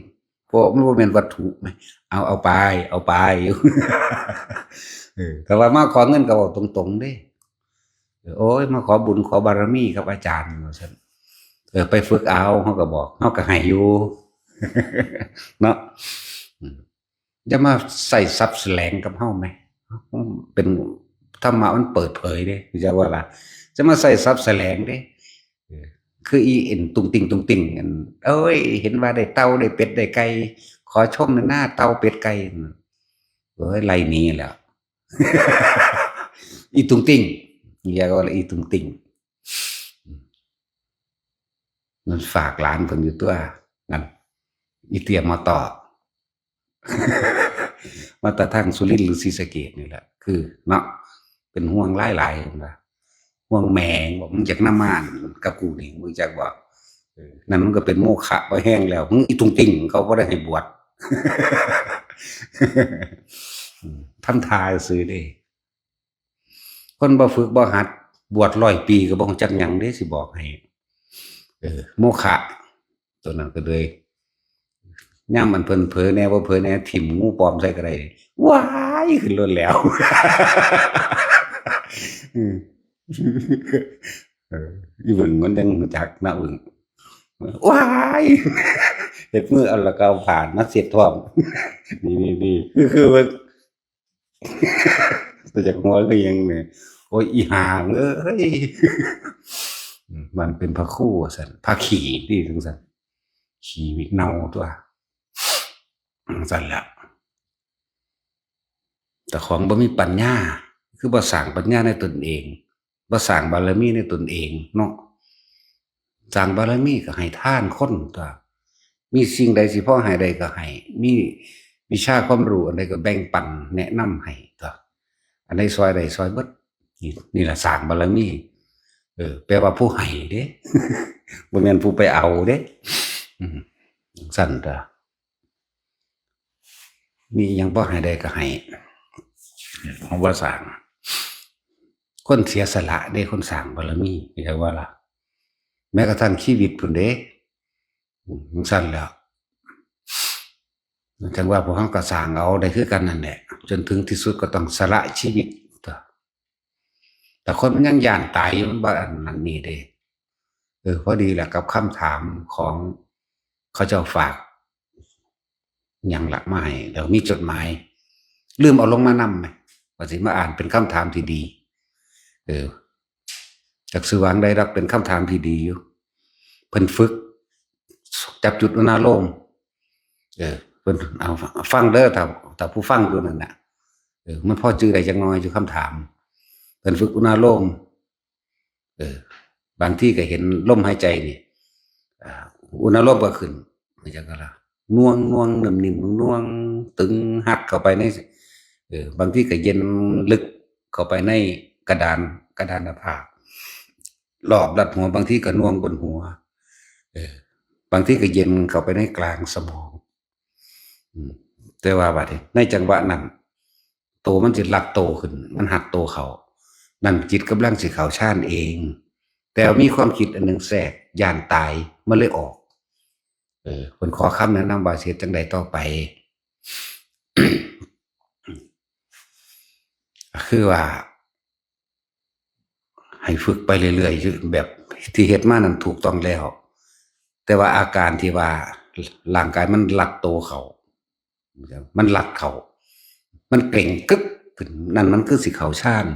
เพราะมันบ่แม่นวัตถุแหม เอา เอาไป เอาไป เออ แต่ว่ามาขอเงินก็เว้าตรงๆ เด้ เออ โอ้ย มาขอบุญขอบารมีกับอาจารย์ ว่าซั่น เออ ไปฝึกเอา เฮาก็บอก เฮาก็ให้อยู่ เนาะ อืม จะมาใส่ทรัพย์แสลงกับเฮาแหม เป็นธรรมะมันเปิดเผยเด้ จักว่าล่ะ จะมาใส่ทรัพย์แสลงเด้ เออ คืออีเอ็นตุงติงตุงติงอัน โอ้ย เห็นว่าได้เต่าได้เป็ดได้ไก่ ขอชมหน้าเต่าเป็ดไก่ โอ้ย ไล่หนีแล้ว อีตุงติง เรียกว่าอีตุงติง มันฝากหลานเพิ่นอยู่ตั๊ว นั่น อีเตี้ยมอต่อ มาแต่ทางสุรินทร์หรือศรีสะเกษนี่แหละ คือเนาะ เป็นห่วงหลายๆ เพิ่นว่า ห่วงแม่ บอก มึงจักนำมากับกูนี่ มึงจักบ่ เออ นั่นมันก็เป็นโมฆะบ่แฮงแล้ว มึงอีตุงติง เขาบ่ได้ให้บวช อืม ทำท่าซื่อเด้ คนบ่ฝึกบ่หัด บวชร้อยปีก็บ่รู้จักหยังเด้ สิบอกให้ เออ โมฆะ ตัวนั้นก็เลย ยามมันเพิ่นเผลอแน่บ่เผลอแน่ ถิ่มงูปลอมใส่ก็ได้ ว้าย ขึ้นรถแล้ว อืม เออ อีเบิ่งมันยังรู้จักนะเบิ่ง ว้าย เฮ็ดมือเอาแล้วก็เอาผ้ามาเช็ดท้อง นี่ๆๆ คือ คือเบิ่ง แต่จากหัวก็ยังเนี่ย โอ้ย อีหาเอ้ย มันเป็นพระครูว่าซั่น พระขี้ที่จังซั่น ขี้เน่าตัวจังซั่นแหละ แต่ของบ่มีปัญญา คือบ่สร้างปัญญาในตนเอง บ่สร้างบารมีในตนเองเนาะ สร้างบารมีก็ให้ทานคนตัว มีสิ่งใดสิพอให้ได้ก็ให้ มีวิชาความรู้อันใดก็แบ่งปันแนะนำให้ตัว อันใดซอยได้ซอยเบิด นี่ นี่ล่ะสร้างบารมี เออ แปลว่าผู้ให้เด้ บ่แม่นผู้ไปเอาเด้ อืม ซั่นตัว มีหยังพอให้ได้ก็ให้ ของบ่สร้าง คนเสียสละเด้ คนสร้างบารมี เข้าใจว่าล่ะ แม้กระทั่งชีวิตพุ้นเด้ อืม จังซั่นแหล้ว จังว่าพวกเฮาก็สร้างเอาได้คือกันนั่นแหละ จนถึงที่สุดก็ต้องสละชีวิตตัว แต่คนมันยังย้านตายอยู่ มันบ่อันนั้นนี่เด้ เออ พอดีแหละกับคำถามของเขาเจ้าฝากหยังละมาให้ แล้วมีจดหมาย ลืมเอาลงมานำไหม ว่าสิมาอ่านเป็นคำถามที่ดี เออ จักสิวางได้ดอก เป็นคำถามที่ดีอยู่ เพิ่นฝึก จับจุดอุณาโลม เออ เพิ่นเอาฟังเด้อ ถ้า ถ้าผู้ฟังอยู่นั่นน่ะ เออ มันพอจื่อได้จักหน่อยอยู่คำถาม เพิ่นฝึกอุณาโลม เออ บางทีก็เห็นลมหายใจนี่ อ่า อุณาโลมก็ขึ้น มันจังก็ละ น่วง น่วง นิ่มๆ น่วง ตึง หัดเข้าไปใน เออ บางทีก็เย็นลึกเข้าไปในกระดาน กระดานหน้าผาก รอบรัดหัว บางทีก็น่วงบนหัว เออ บางทีก็เย็นเข้าไปในกลางสมอง อืม แต่ว่าบัดนี้ ในจังหวะนั้น โตมันสิรัดโตขึ้น มันหัดโตเข้า นั่นจิตกำลังสิเข้าฌานเอง แต่มีความคิดอันหนึ่งแทรก ย้านตาย มันเลยออก เออ เพิ่นขอคำแนะนำว่าสิเฮ็ดจั่งใดต่อไป คือว่า ให้ฝึกไปเรื่อยๆ อยู่ แบบที่เฮ็ดมานั่นถูกต้องแล้ว แต่ว่าอาการที่ว่าร่างกายมันรัดโตเข้า มันรัดเข้า มันเกร็งกึกขึ้น นั่นมันคือสิเข้าฌาน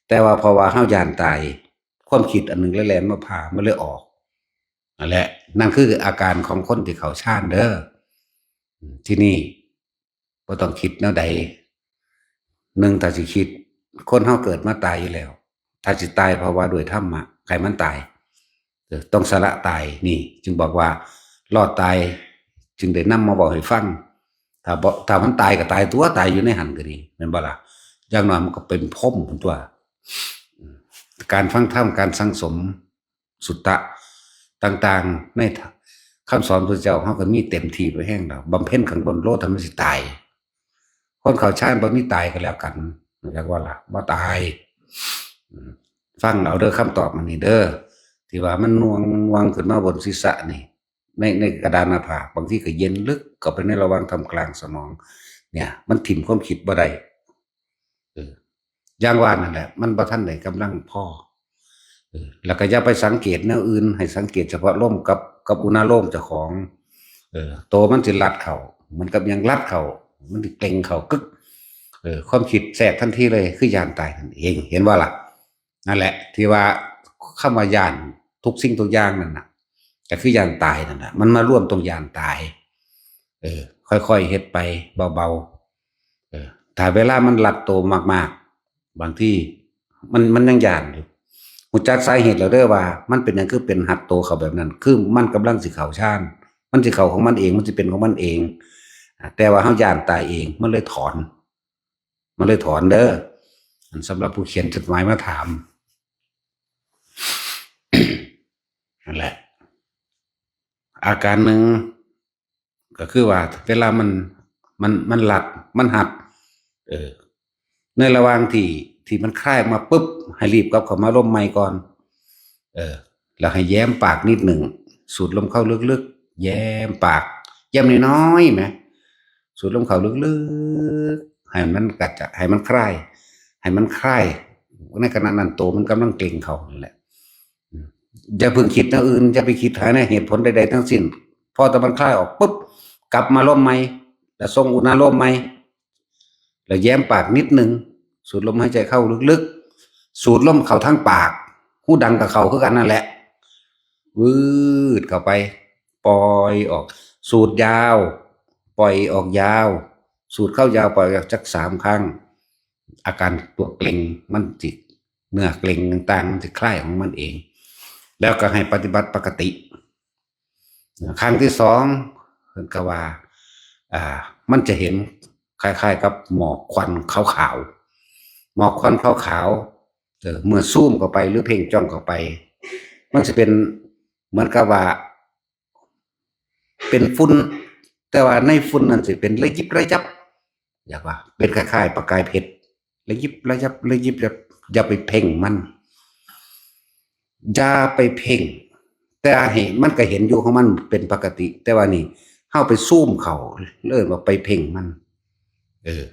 แต่ว่าเพราะว่าเฮาย้านตาย ความคิดอันหนึ่งแล่นๆ มาพา มันเลยออก นั่นแหละ นั่นคืออาการของคนที่เข้าฌานเด้อ ทีนี้ บ่ต้องคิดแนวใด หนึ่ง ถ้าสิคิด คนเฮาเกิดมาตายอยู่แล้ว ถ้าสิตายเพราะว่าด้วยธรรมะ ให้มันตาย เออ ต้องสละตาย นี่ จึงบอกว่ารอดตาย จึงได้นำมาบอกให้ฟัง ถ้าบ่ ถ้ามันตายก็ตายตัว ตายอยู่ในหั่นก็ดี แม่นบ่ล่ะ อย่างน้อยมันก็เป็นพรหมตัว การฟังธรรม การสั่งสม สุตตะต่างๆ ในคำสอนพระเจ้า เฮาก็มีเต็มที่ไปแฮงแล้ว บำเพ็ญข้างบนโลด ถ้ามันสิตาย คนเข้าฌานบ่มีตายก็แล้วกัน เรียกว่าล่ะ บ่ตาย อืม ฟังเอาเด้อ คำตอบมันนี่เด้อ ที่ว่ามันน่วงๆ ขึ้นมาบนศีรษะนี่ ใน ในกระดานหน้าผาก บางทีก็เย็นลึกเข้าไปในระหว่างท่ามกลางสมอง เนี่ย มันถิ่มความคิดบ่ได้ เออ อย่างว่านั่นแหละ มันบ่ทันได้กำลังพอ เออ แล้วก็อย่าไปสังเกตแนวอื่น ให้สังเกตเฉพาะลมกับ กับอุณาโลมเจ้าของ เออ โตมันสิรัดเข้า เหมือนกับยังรัดเข้า มันสิเกร็งเข้ากึก เออ ความคิดแทรกทันทีเลย คือย้านตายนั่นเอง เห็นบ่ล่ะ นั่นแหละ ที่ว่าคำว่าย้านทุกสิ่งทุกอย่างนั่นน่ะ ก็คือย้านตายนั่นน่ะ มันมารวมตรงย้านตาย เออ ค่อยๆ เฮ็ดไปเบาๆ เออ ถ้าเวลามันรัดโตมากๆ บางทีมัน มันยังย้านอยู่ ฮู้จักสาเหตุแล้วเด้อว่ามันเป็นหยังคือเป็นรัดโตเข้าแบบนั้น คือมันกำลังสิเข้าฌาน มันสิเข้าของมันเอง มันสิเป็นของมันเอง อ่า แต่ว่าเฮาย้านตายเอง มันเลยถอน มันเลยถอนเด้อ อันสำหรับผู้เขียนจดหมายมาถาม นั่นแหละ อาการหนึ่ง ก็คือว่าเวลามัน มัน มันรัด มันหัด เออ ในระหว่างที่ ที่มันคลายออกมาปุ๊บ ให้รีบกลับเข้ามาลมใหม่ก่อน เออ แล้วให้แย้มปากนิดหนึ่ง สูดลมเข้าลึกๆ แย้มปาก แย้มน้อยๆ แหม สูดลมเข้าลึกๆ ให้มันกระจาย ให้มันคลาย ให้มันคลาย ในขณะนั้นโตมันกำลังเกร็งเข้านั่นแหละ อืม อย่าเพิ่งคิดแนวอื่น อย่าไปคิดหาในเหตุผลใดๆ ทั้งสิ้น พอแต่มันคลายออกปุ๊บ กลับมาลมใหม่ แล้วส่งอุณาโลมใหม่ แล้วแย้มปากนิดหนึ่ง สูดลมหายใจเข้าลึกๆ สูดลมเข้าทางปาก ฮูดังกับเข้าคือกันนั่นแหละ วืดเข้าไป ปล่อยออก สูดยาว ปล่อยออกยาว สูดเข้ายาว ปล่อยออกจักสามครั้ง อาการตัวเกร็งมันสิ เนื้อเกร็งต่างๆ มันสิคลายของมันเอง แล้วก็ให้ปฏิบัติปกติ ครั้งที่สอง เพิ่นก็ว่า อ่า มันจะเห็นคล้ายๆ กับหมอกควันขาวๆ หมอกควันขาวๆ เออ เมื่อซูมเข้าไปหรือเพ่งจ้องเข้าไป มันจะเป็นเหมือนกับว่า เป็นฝุ่น แต่ว่าในฝุ่นนั่นสิเป็นระยิบระยับ อยากว่า เป็นคล้ายๆ ประกายเพชร ระยิบระยับ ระยิบระยับ อย่าไปเพ่งมัน อย่าไปเพ่ง แต่ให้มันก็เห็นอยู่ของมันเป็นปกติ แต่ว่านี่ เฮาไปซูมเข้า เอิ้นว่าไปเพ่งมัน เออ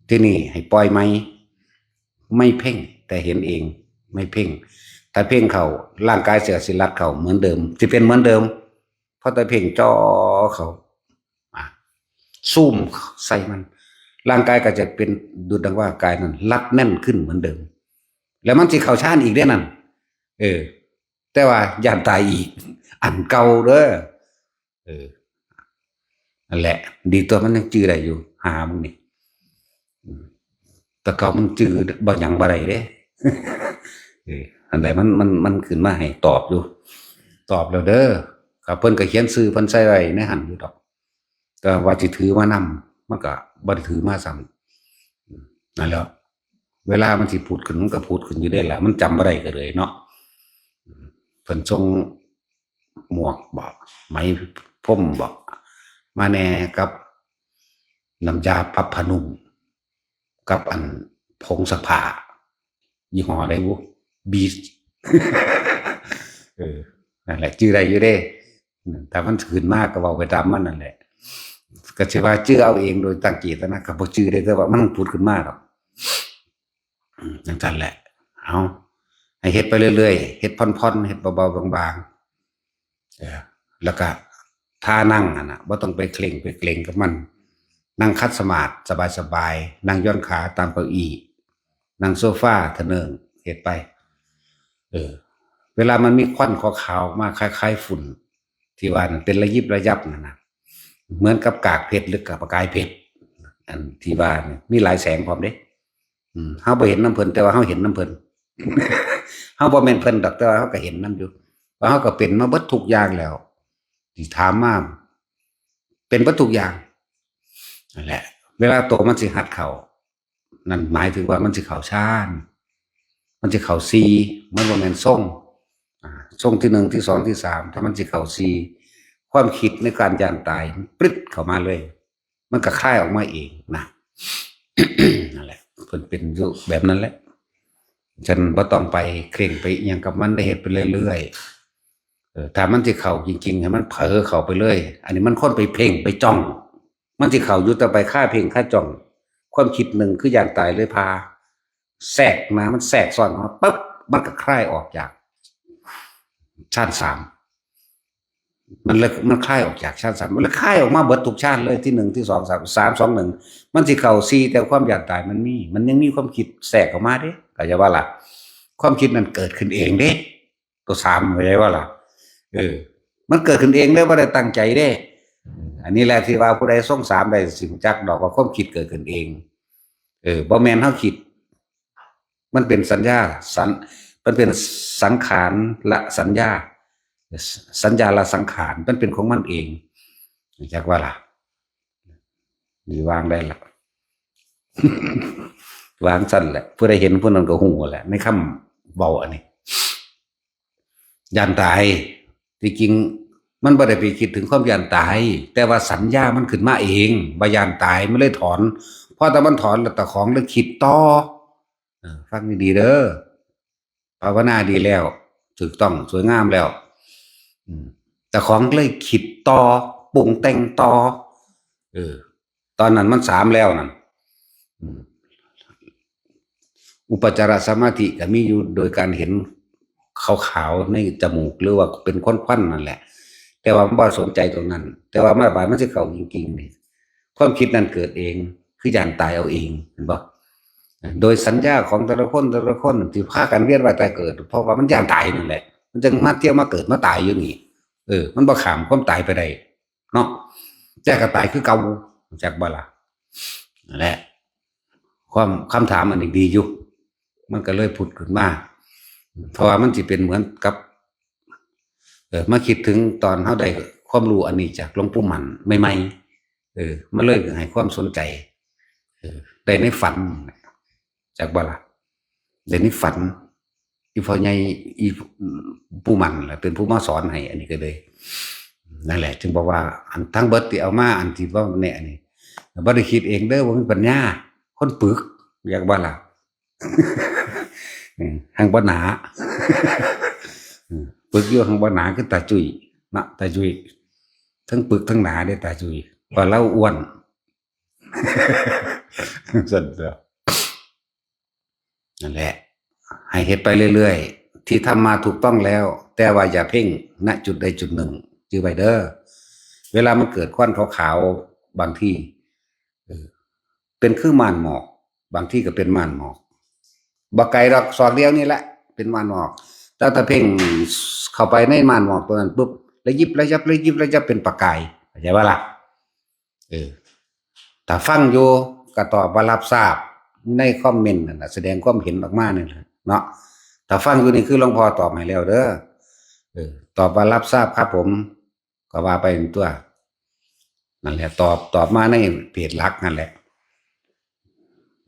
ทีนี้ให้ปล่อยไหม ไม่เพ่ง แต่เห็นเอง ไม่เพ่ง ถ้าเพ่งเข้า ร่างกายเสียสิรัดเข้าเหมือนเดิม สิเป็นเหมือนเดิม เพราะแต่เพ่งจ่อเข้า อ่ะ ซูมใส่มัน ร่างกายก็จะเป็นดุจดังว่ากายนั้นรัดแน่นขึ้นเหมือนเดิม แล้วมันสิเข้าฌานอีกเด้นั่น เออ แต่ว่าย่านตายอีก อันเก่าเด้อ เออ นั่นแหละ ดีตัวมันยังจื้อได้อยู่ หามึงนี่ อืม แต่เก่ามันจื้อบ่หยังบ่ได้เด้ เออ อันใดมัน มัน มันขึ้นมาให้ตอบอยู่ ตอบแล้วเด้อ ครับ เพิ่นก็เขียนชื่อเพิ่นใส่ไว้ในหั่นอยู่ดอก แต่ว่าสิถือมานำ มันก็บ่ได้ถือมาซ้ำ อืม นั่นแหละ เวลามันสิผุดขึ้น มันก็ผุดขึ้นอยู่ได้ล่ะ มันจำบ่ได้ก็เลยเนาะ อืม เพิ่นส่งหมวกบ่ ไหมพรมบ่ มาแหน่กับน้ำยาปรับผ้านุ่ม กับอันผงซักผ้า ยี่ห้อใดบุ Beach เออ นั่นแหละ จื้อได้อยู่เด้ อืม แต่มันขึ้นมาก็เว้าไปตามมันนั่นแหละ ก็สิว่าจื้อเอาเองโดยตั้งเจตนาก็บ่จื้อเด้ แต่ว่ามันผุดขึ้นมาดอก อืม จังซั่นแหละ เอา ให้เฮ็ดไปเรื่อยๆ เฮ็ดผ่อนๆ เฮ็ดเบาๆ บางๆ เออ แล้วก็ท่านั่งหั่นน่ะ บ่ต้องไปเคร่งไปเกร็งกับมัน นั่งขัดสมาธิสบายๆ นั่งหย่อนขาตามเก้าอี้ นั่งโซฟาทะเนิง เฮ็ดไป เออ เวลามันมีควันขาวๆ มาคล้ายๆ ฝุ่น ที่ว่านั่นเป็นระยิบระยับนั่นน่ะ เหมือนกับกากเพชรหรือกากประกายเพชร อันที่ว่านี่มีหลายแสงพร้อมเด้ อืม เฮาบ่เห็นนำเพิ่น แต่ว่าเฮาเห็นนำเพิ่น เฮาบ่แม่นเพิ่นดอก แต่ว่าเฮาก็เห็นนำอยู่ ว่าเฮาก็เป็นมาเบิดทุกอย่างแล้ว ที่ถามมา เป็นเบิดทุกอย่าง นั่นแหละ เวลาโตมันสิหัดเข้า นั่นหมายถึงว่ามันสิเข้าฌาน มันสิเข้าสี่ มันบ่แม่นทรง อ่า ทรงที่หนึ่ง ที่สอง ที่สาม ถ้ามันสิเข้าสี่ ความคิดในการย่านตายมันปริดเข้ามาเลย มันก็คลายออกมาเองนะ นั่นแหละ เพิ่นเป็นอยู่แบบนั้นแหละ ฉันบ่ต้องไปเคร่งไปอิหยังกับมัน ได้เฮ็ดไปเรื่อยๆ เออ ถ้ามันสิเข้าจริงๆ ให้มันเผลอเข้าไปเลย อันนี้มันคนไปเพ่งไปจ้อง มันสิเข้าอยู่แต่ไปคาเพ่งคาจ้อง ความคิดหนึ่งคือย่านตายเลยพา แทรกมา มันแทรกซ้อนมาปุ๊บ มันก็คลายออกจากฌานสาม มันเลย มันคลายออกจากฌานสาม มันเลยคลายออกมาเบิดทุกฌานเลย ที่หนึ่ง ที่สอง สาม สาม สอง หนึ่ง มันสิเข้าสี่ แต่ความย่านตายมันมี มันยังมีความคิดแทรกเข้ามาเด้ เข้าใจว่าล่ะ ความคิดนั้นเกิดขึ้นเองเด้ ตัวสาม เข้าใจว่าล่ะ เออ มันเกิดขึ้นเองเด้ บ่ได้ตั้งใจเด้ อันนี้แหละที่ว่าผู้ใดทรงสามได้สิรู้จักดอกว่าความคิดเกิดขึ้นเอง เออ บ่แม่นเฮาคิด มันเป็นสัญญา สัญ มันเป็นสังขารละสัญญา สัญญาละสังขาร มันเป็นของมันเอง รู้จักว่าล่ะ นี่วางได้ละ วางซั่นแหละ ผู้ใดเห็นผู้นั้นก็ฮู้แหละ ในคำเว้าอันนี้ ย่านตาย ที่จริงมันบ่ได้ไปคิดถึงความย่านตาย แต่ว่าสัญญามันขึ้นมาเอง ว่าย่านตาย มันเลยถอน พอแต่มันถอนแล้วเจ้าของเลยคิดต่อ เออ ฟังดีๆ เด้อ ภาวนาดีแล้ว ถูกต้อง สวยงามแล้ว อืม เจ้าของเลยคิดต่อ ปรุงแต่งต่อ เออ ตอนนั้นมันสามแล้วนั่น อืม อุปจารสมาธิก็มีอยู่โดยการเห็นขาวๆ ในจมูก หรือว่าเป็นควันๆ นั่นแหละ แต่ว่ามันบ่สนใจตรงนั้น แต่ว่ามาบาดมันสิเข้าจริงๆ นี่ ความคิดนั้นเกิดเอง คือย่านตายเอาเอง เห็นบ่? โดยสัญญาของแต่ละคนแต่ละคนที่พากันเวียนว่ายตายเกิด เพราะว่ามันย่านตายนั่นแหละ มันจึงมาเที่ยวมาเกิดมาตายอยู่นี่ เออ มันบ่ข้ามความตายไปได้เนาะ แต่ก็ตายคือเก่า จักบ่ล่ะ นั่นแหละ ความ คำถามอันนี้ดีอยู่ มันก็เลยผุดขึ้นมา เพราะว่ามันสิเป็นเหมือนกับ เออ มาคิดถึงตอนเฮาได้ความรู้อันนี้จากหลวงปู่มั่นใหม่ๆ เออ มันเลยให้ความสนใจ เออ ได้ในฝัน จักบ่ล่ะ ได้ในฝัน อีพ่อใหญ่ อีปู่มั่นแหละเป็นผู้มาสอนให้ อันนี้ก็เลย นั่นแหละ จึงบอกว่าอันทั้งเบิดที่เอามา อันที่ว่าเนี่ยนี่ บ่ได้คิดเองเด้อ บ่มีปัญญา คนปึก จักบ่ล่ะ อืม หังบ่หนา อืม ปึกอยู่หังบ่หนาคือตาจุ้ยเนาะ ตาจุ้ย ทั้งปึกทั้งหนาเด้ ตาจุ้ย ว่าเราอ้วน ซั่นเด้อ นั่นแหละ ให้เฮ็ดไปเรื่อยๆ ที่ทำมาถูกต้องแล้ว แต่ว่าอย่าเพ่ง ณ จุดใดจุดหนึ่ง จื่อไว้เด้อ เวลามันเกิดควันขาวๆ บางที เออ เป็นคือม่านหมอก บางทีก็เป็นม่านหมอก บ่ไกลดอก ศอกเดียวนี่แหละ เป็นม่านหมอก แต่ถ้าเพ่งเข้าไปในม่านหมอกตัวนั้นปุ๊บ ระยิบระยับ ระยิบระยับ เป็นประกาย เข้าใจบ่ล่ะ เออ ถ้าฟังอยู่ก็ตอบว่ารับทราบ ในคอมเมนต์นั่นน่ะ แสดงความเห็นออกมานี่แหละเนาะ ถ้าฟังอยู่นี่คือหลวงพ่อตอบให้แล้วเด้อ เออ ตอบว่ารับทราบครับผม ก็ว่าไปตัว นั่นแหละ ตอบ ตอบมาในเพจหลักนั่นแหละ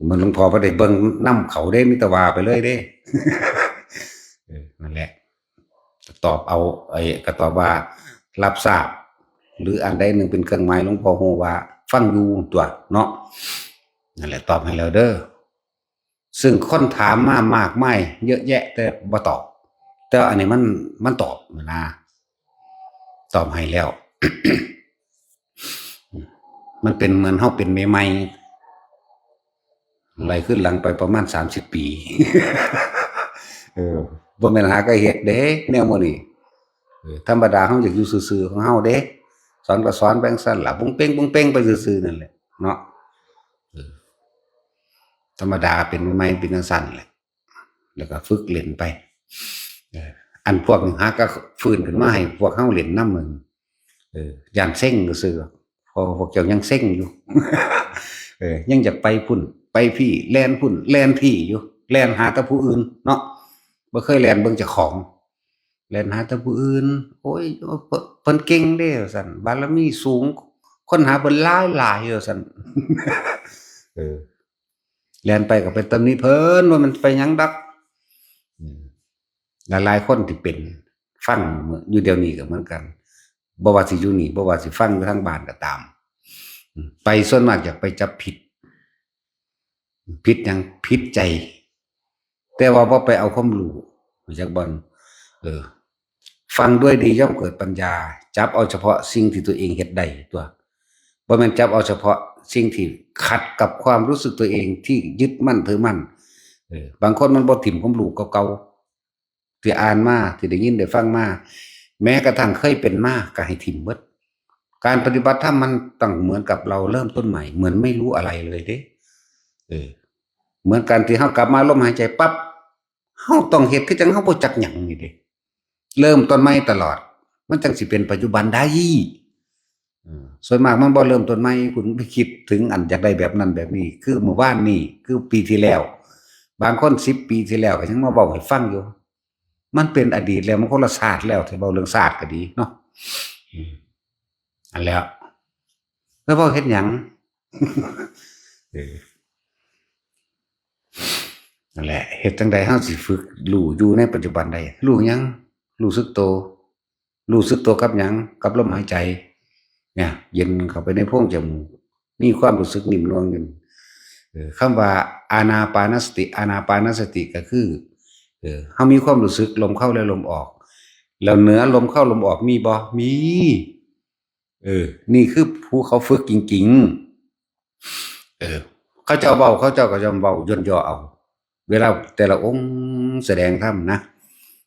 มันหลวงพ่อบ่ได้เบิ่งนำเขาเด้ มีแต่ว่าไปเลยเด้ เออ นั่นแหละ ตอบเอา ไอ้ ก็ตอบว่ารับทราบ หรืออันใดหนึ่งเป็นเครื่องหมาย หลวงพ่อฮู้ว่าฟังอยู่ตัวเนาะ นั่นแหละ ตอบให้แล้วเด้อ ซึ่งคนถามมามากมายเยอะแยะ แต่บ่ตอบ แต่อันนี้มัน มันตอบนะ ตอบให้แล้ว มันเป็นเหมือนเฮาเป็นใหม่ๆ ไหลขึ้นหลังไปประมาณสามสิบปี เออ บ่แม่นหาก็เฮ็ดเด้ แนวมื้อนี้ เออ ธรรมดาเฮาอยากอยู่ซื่อๆ ของเฮาเด้ สอนก็สอนไปจั่งซั่นล่ะ บุ้งเป้งบุ้งเป้งไปซื่อๆ นั่นแหละเนาะ เออ ธรรมดาเป็นใหม่ๆ เป็นจั่งซั่นแหละ แล้วก็ฝึกเล่นไป เออ อันพวกหาก็ฟื้นขึ้นมาให้พวกเฮาเล่นนำ มึง เออ ย่านเซ็งซื่อๆ เพราะพวกเจ้ายังเซ็งอยู่ เออ ยังอยากไปพุ่น ไปพี่ แล่นพุ่น แล่นพี่อยู่ แล่นหาแต่ผู้อื่นเนาะ บ่เคยแล่นเบิ่งเจ้าของ แล่นหาแต่ผู้อื่น โอ้ย เพิ่น เพิ่นเก่งเด้ ว่าซั่น บารมีสูง คนหาเพิ่นหลายๆ ว่าซั่น เออ แล่นไปก็ไปตำหนิเพิ่น ว่ามันไปหยังดอก อืม หลายๆ คนที่เป็น ฟังอยู่เดี๋ยวนี้ก็เหมือนกัน บ่ว่าสิอยู่นี่ บ่ว่าสิฟังอยู่ทางบ้านก็ตาม อืม ไปส่วนมากอยากไปจับผิด ผิดหยัง ผิดใจ แต่ว่าบ่ไปเอาความรู้ รู้จักบ่ เออ ฟังด้วยดีย่อมเกิดปัญญา จับเอาเฉพาะสิ่งที่ตัวเองเฮ็ดได้ตัว บ่แม่นจับเอาเฉพาะสิ่งที่ขัดกับความรู้สึกตัวเองที่ยึดมั่นถือมั่น เออ บางคนมันบ่ถิ่มความรู้เก่าๆ ที่อ่านมา ที่ได้ยินได้ฟังมา แม้กระทั่งเคยเป็นมา ก็ให้ถิ่มเบิด การปฏิบัติธรรมมันต้องเหมือนกับเราเริ่มต้นใหม่ เหมือนไม่รู้อะไรเลยเด้ เออ เหมือนการที่เฮากลับมาลมหายใจปั๊บ เฮาต้องเฮ็ดคือจั่งเฮาบ่จักหยังนี่เด้ เริ่มต้นใหม่ตลอด มันจั่งสิเป็นปัจจุบันได้ เออ ส่วนมากมันบ่เริ่มต้นใหม่ คุณไปคิดถึงอันอยากได้แบบนั้นแบบนี้ คือเมื่อวานนี้ คือปีที่แล้ว บางคนสิบปีที่แล้วก็ยังมาเว้าให้ฟังอยู่ มันเป็นอดีตแล้ว มันคนละชาติแล้ว ถ้าเว้าเรื่องชาติก็ดีเนาะ อืม อันแล้ว แล้วเว้าเฮ็ดหยัง เออ นั่นแหละ เฮ็ดจั่งใดเฮาสิฝึกรู้อยู่ในปัจจุบันได้ รู้หยัง รู้สึกโต รู้สึกโตกับหยัง กับลมหายใจ เนี่ย เย็นเข้าไปในโพรงจมูก มีความรู้สึกนิ่มนวลอยู่ เออ คำว่าอานาปานสติ อานาปานสติก็คือ เออ เฮามีความรู้สึกลมเข้าและลมออก แล้วเหนือลมเข้าลมออกมีบ่ มี เออ นี่คือผู้เขาฝึกจริงๆ เออ เขาเจ้าเว้า เขาเจ้าก็ย่อมเว้าย่นย่อเอา เวลาแต่ละองค์แสดงธรรมนะ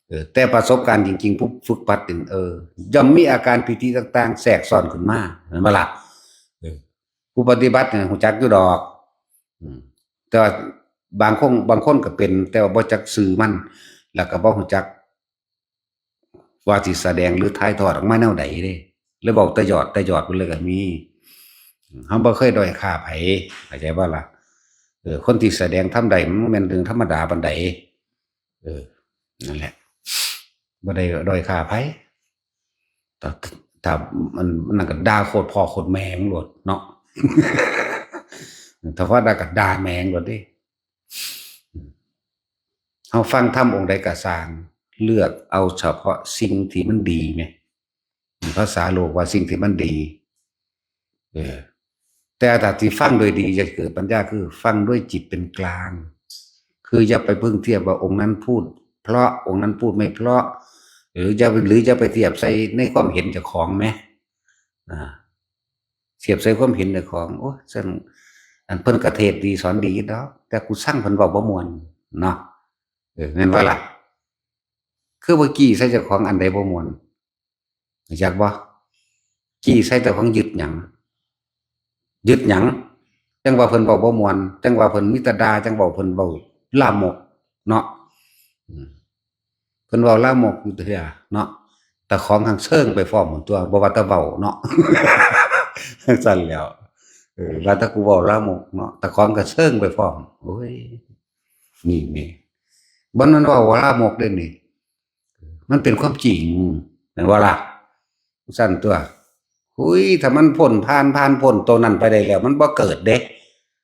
เออ แต่ประสบการณ์จริงๆ ผู้ฝึกปฏิบัติ เออ ย่อมมีอาการปีติต่างๆ แทรกซ้อนขึ้นมา แม่นบ่ล่ะ เออ ผู้ปฏิบัติเนี่ยฮู้จักอยู่ดอก อืม แต่ว่า บางคนบางคนก็เป็น แต่ว่าบ่จักชื่อมัน แล้วก็บ่ฮู้จักว่าสิแสดงหรือถ่ายทอดออกมาแนวใดเด้ เลยเว้าแต่หยอดแต่หยอดไปเลยก็มี เฮาบ่เคยด้อยค่าไผ เข้าใจบ่ล่ะ เออ คนที่แสดงทำได้มันบ่แม่นเรื่องธรรมดาปานใด เออ นั่นแหละ บ่ได้ด้อยค่าไผ ถ้า ถ้ามัน มันนั่นก็ด่าโคตรพ่อโคตรแม่มึงโลดเนาะ ถ้าว่าด่าก็ด่าแม่มึงโลดเด้ เฮาฟังธรรมองค์ใดก็ซ่าง เลือกเอาเฉพาะสิ่งที่มันดีแหม ภาษาโลกว่าสิ่งที่มันดี เออ แต่ถ้าที่ฟังโดยดีจะเกิดปัญญา คือฟังด้วยจิตเป็นกลาง คืออย่าไปเพิ่งเทียบว่าองค์นั้นพูดเพราะ องค์นั้นพูดไม่เพราะ หรือจะ หรือจะไปเทียบใส่ในความเห็นเจ้าของแหม อ่า เทียบใส่ความเห็นเจ้าของ โอ้ย ซั่น อันเพิ่นก็เทศน์ดีสอนดีอยู่ดอก แต่กูซังเพิ่นเว้าบ่ม่วนเนาะ เออ แม่นบ่ล่ะ คือว่ากี้ใส่เจ้าของอันใดบ่ม่วน รู้จักบ่ กี้ใส่เจ้าของยึดหยัง ยึดหยัง จั่งว่าเพิ่นเว้าบ่ม่วน จั่งว่าเพิ่นมีแต่ด่า จั่งเว้าเพิ่นเว้าลามกเนาะ อืม เพิ่นเว้าลามกอยู่เทื่อเนาะ แต่ของหังเซิงไปพร้อมหมดตัว บ่ว่าแต่เว้าเนาะ จั่งซั่นแหล้ว เออ ว่าแต่กูเว้าลามกเนาะ แต่ของก็เซิงไปพร้อม โอ้ย นี่ นี่ บ่แม่นเว้าลามกเด้นี่ มันเป็นความจริง แม่นบ่ล่ะ ซั่นตัว หุย ถ้ามันพ้น ผ่าน ผ่านพ้นตัวนั้นไปได้แล้ว มันบ่เกิดเด้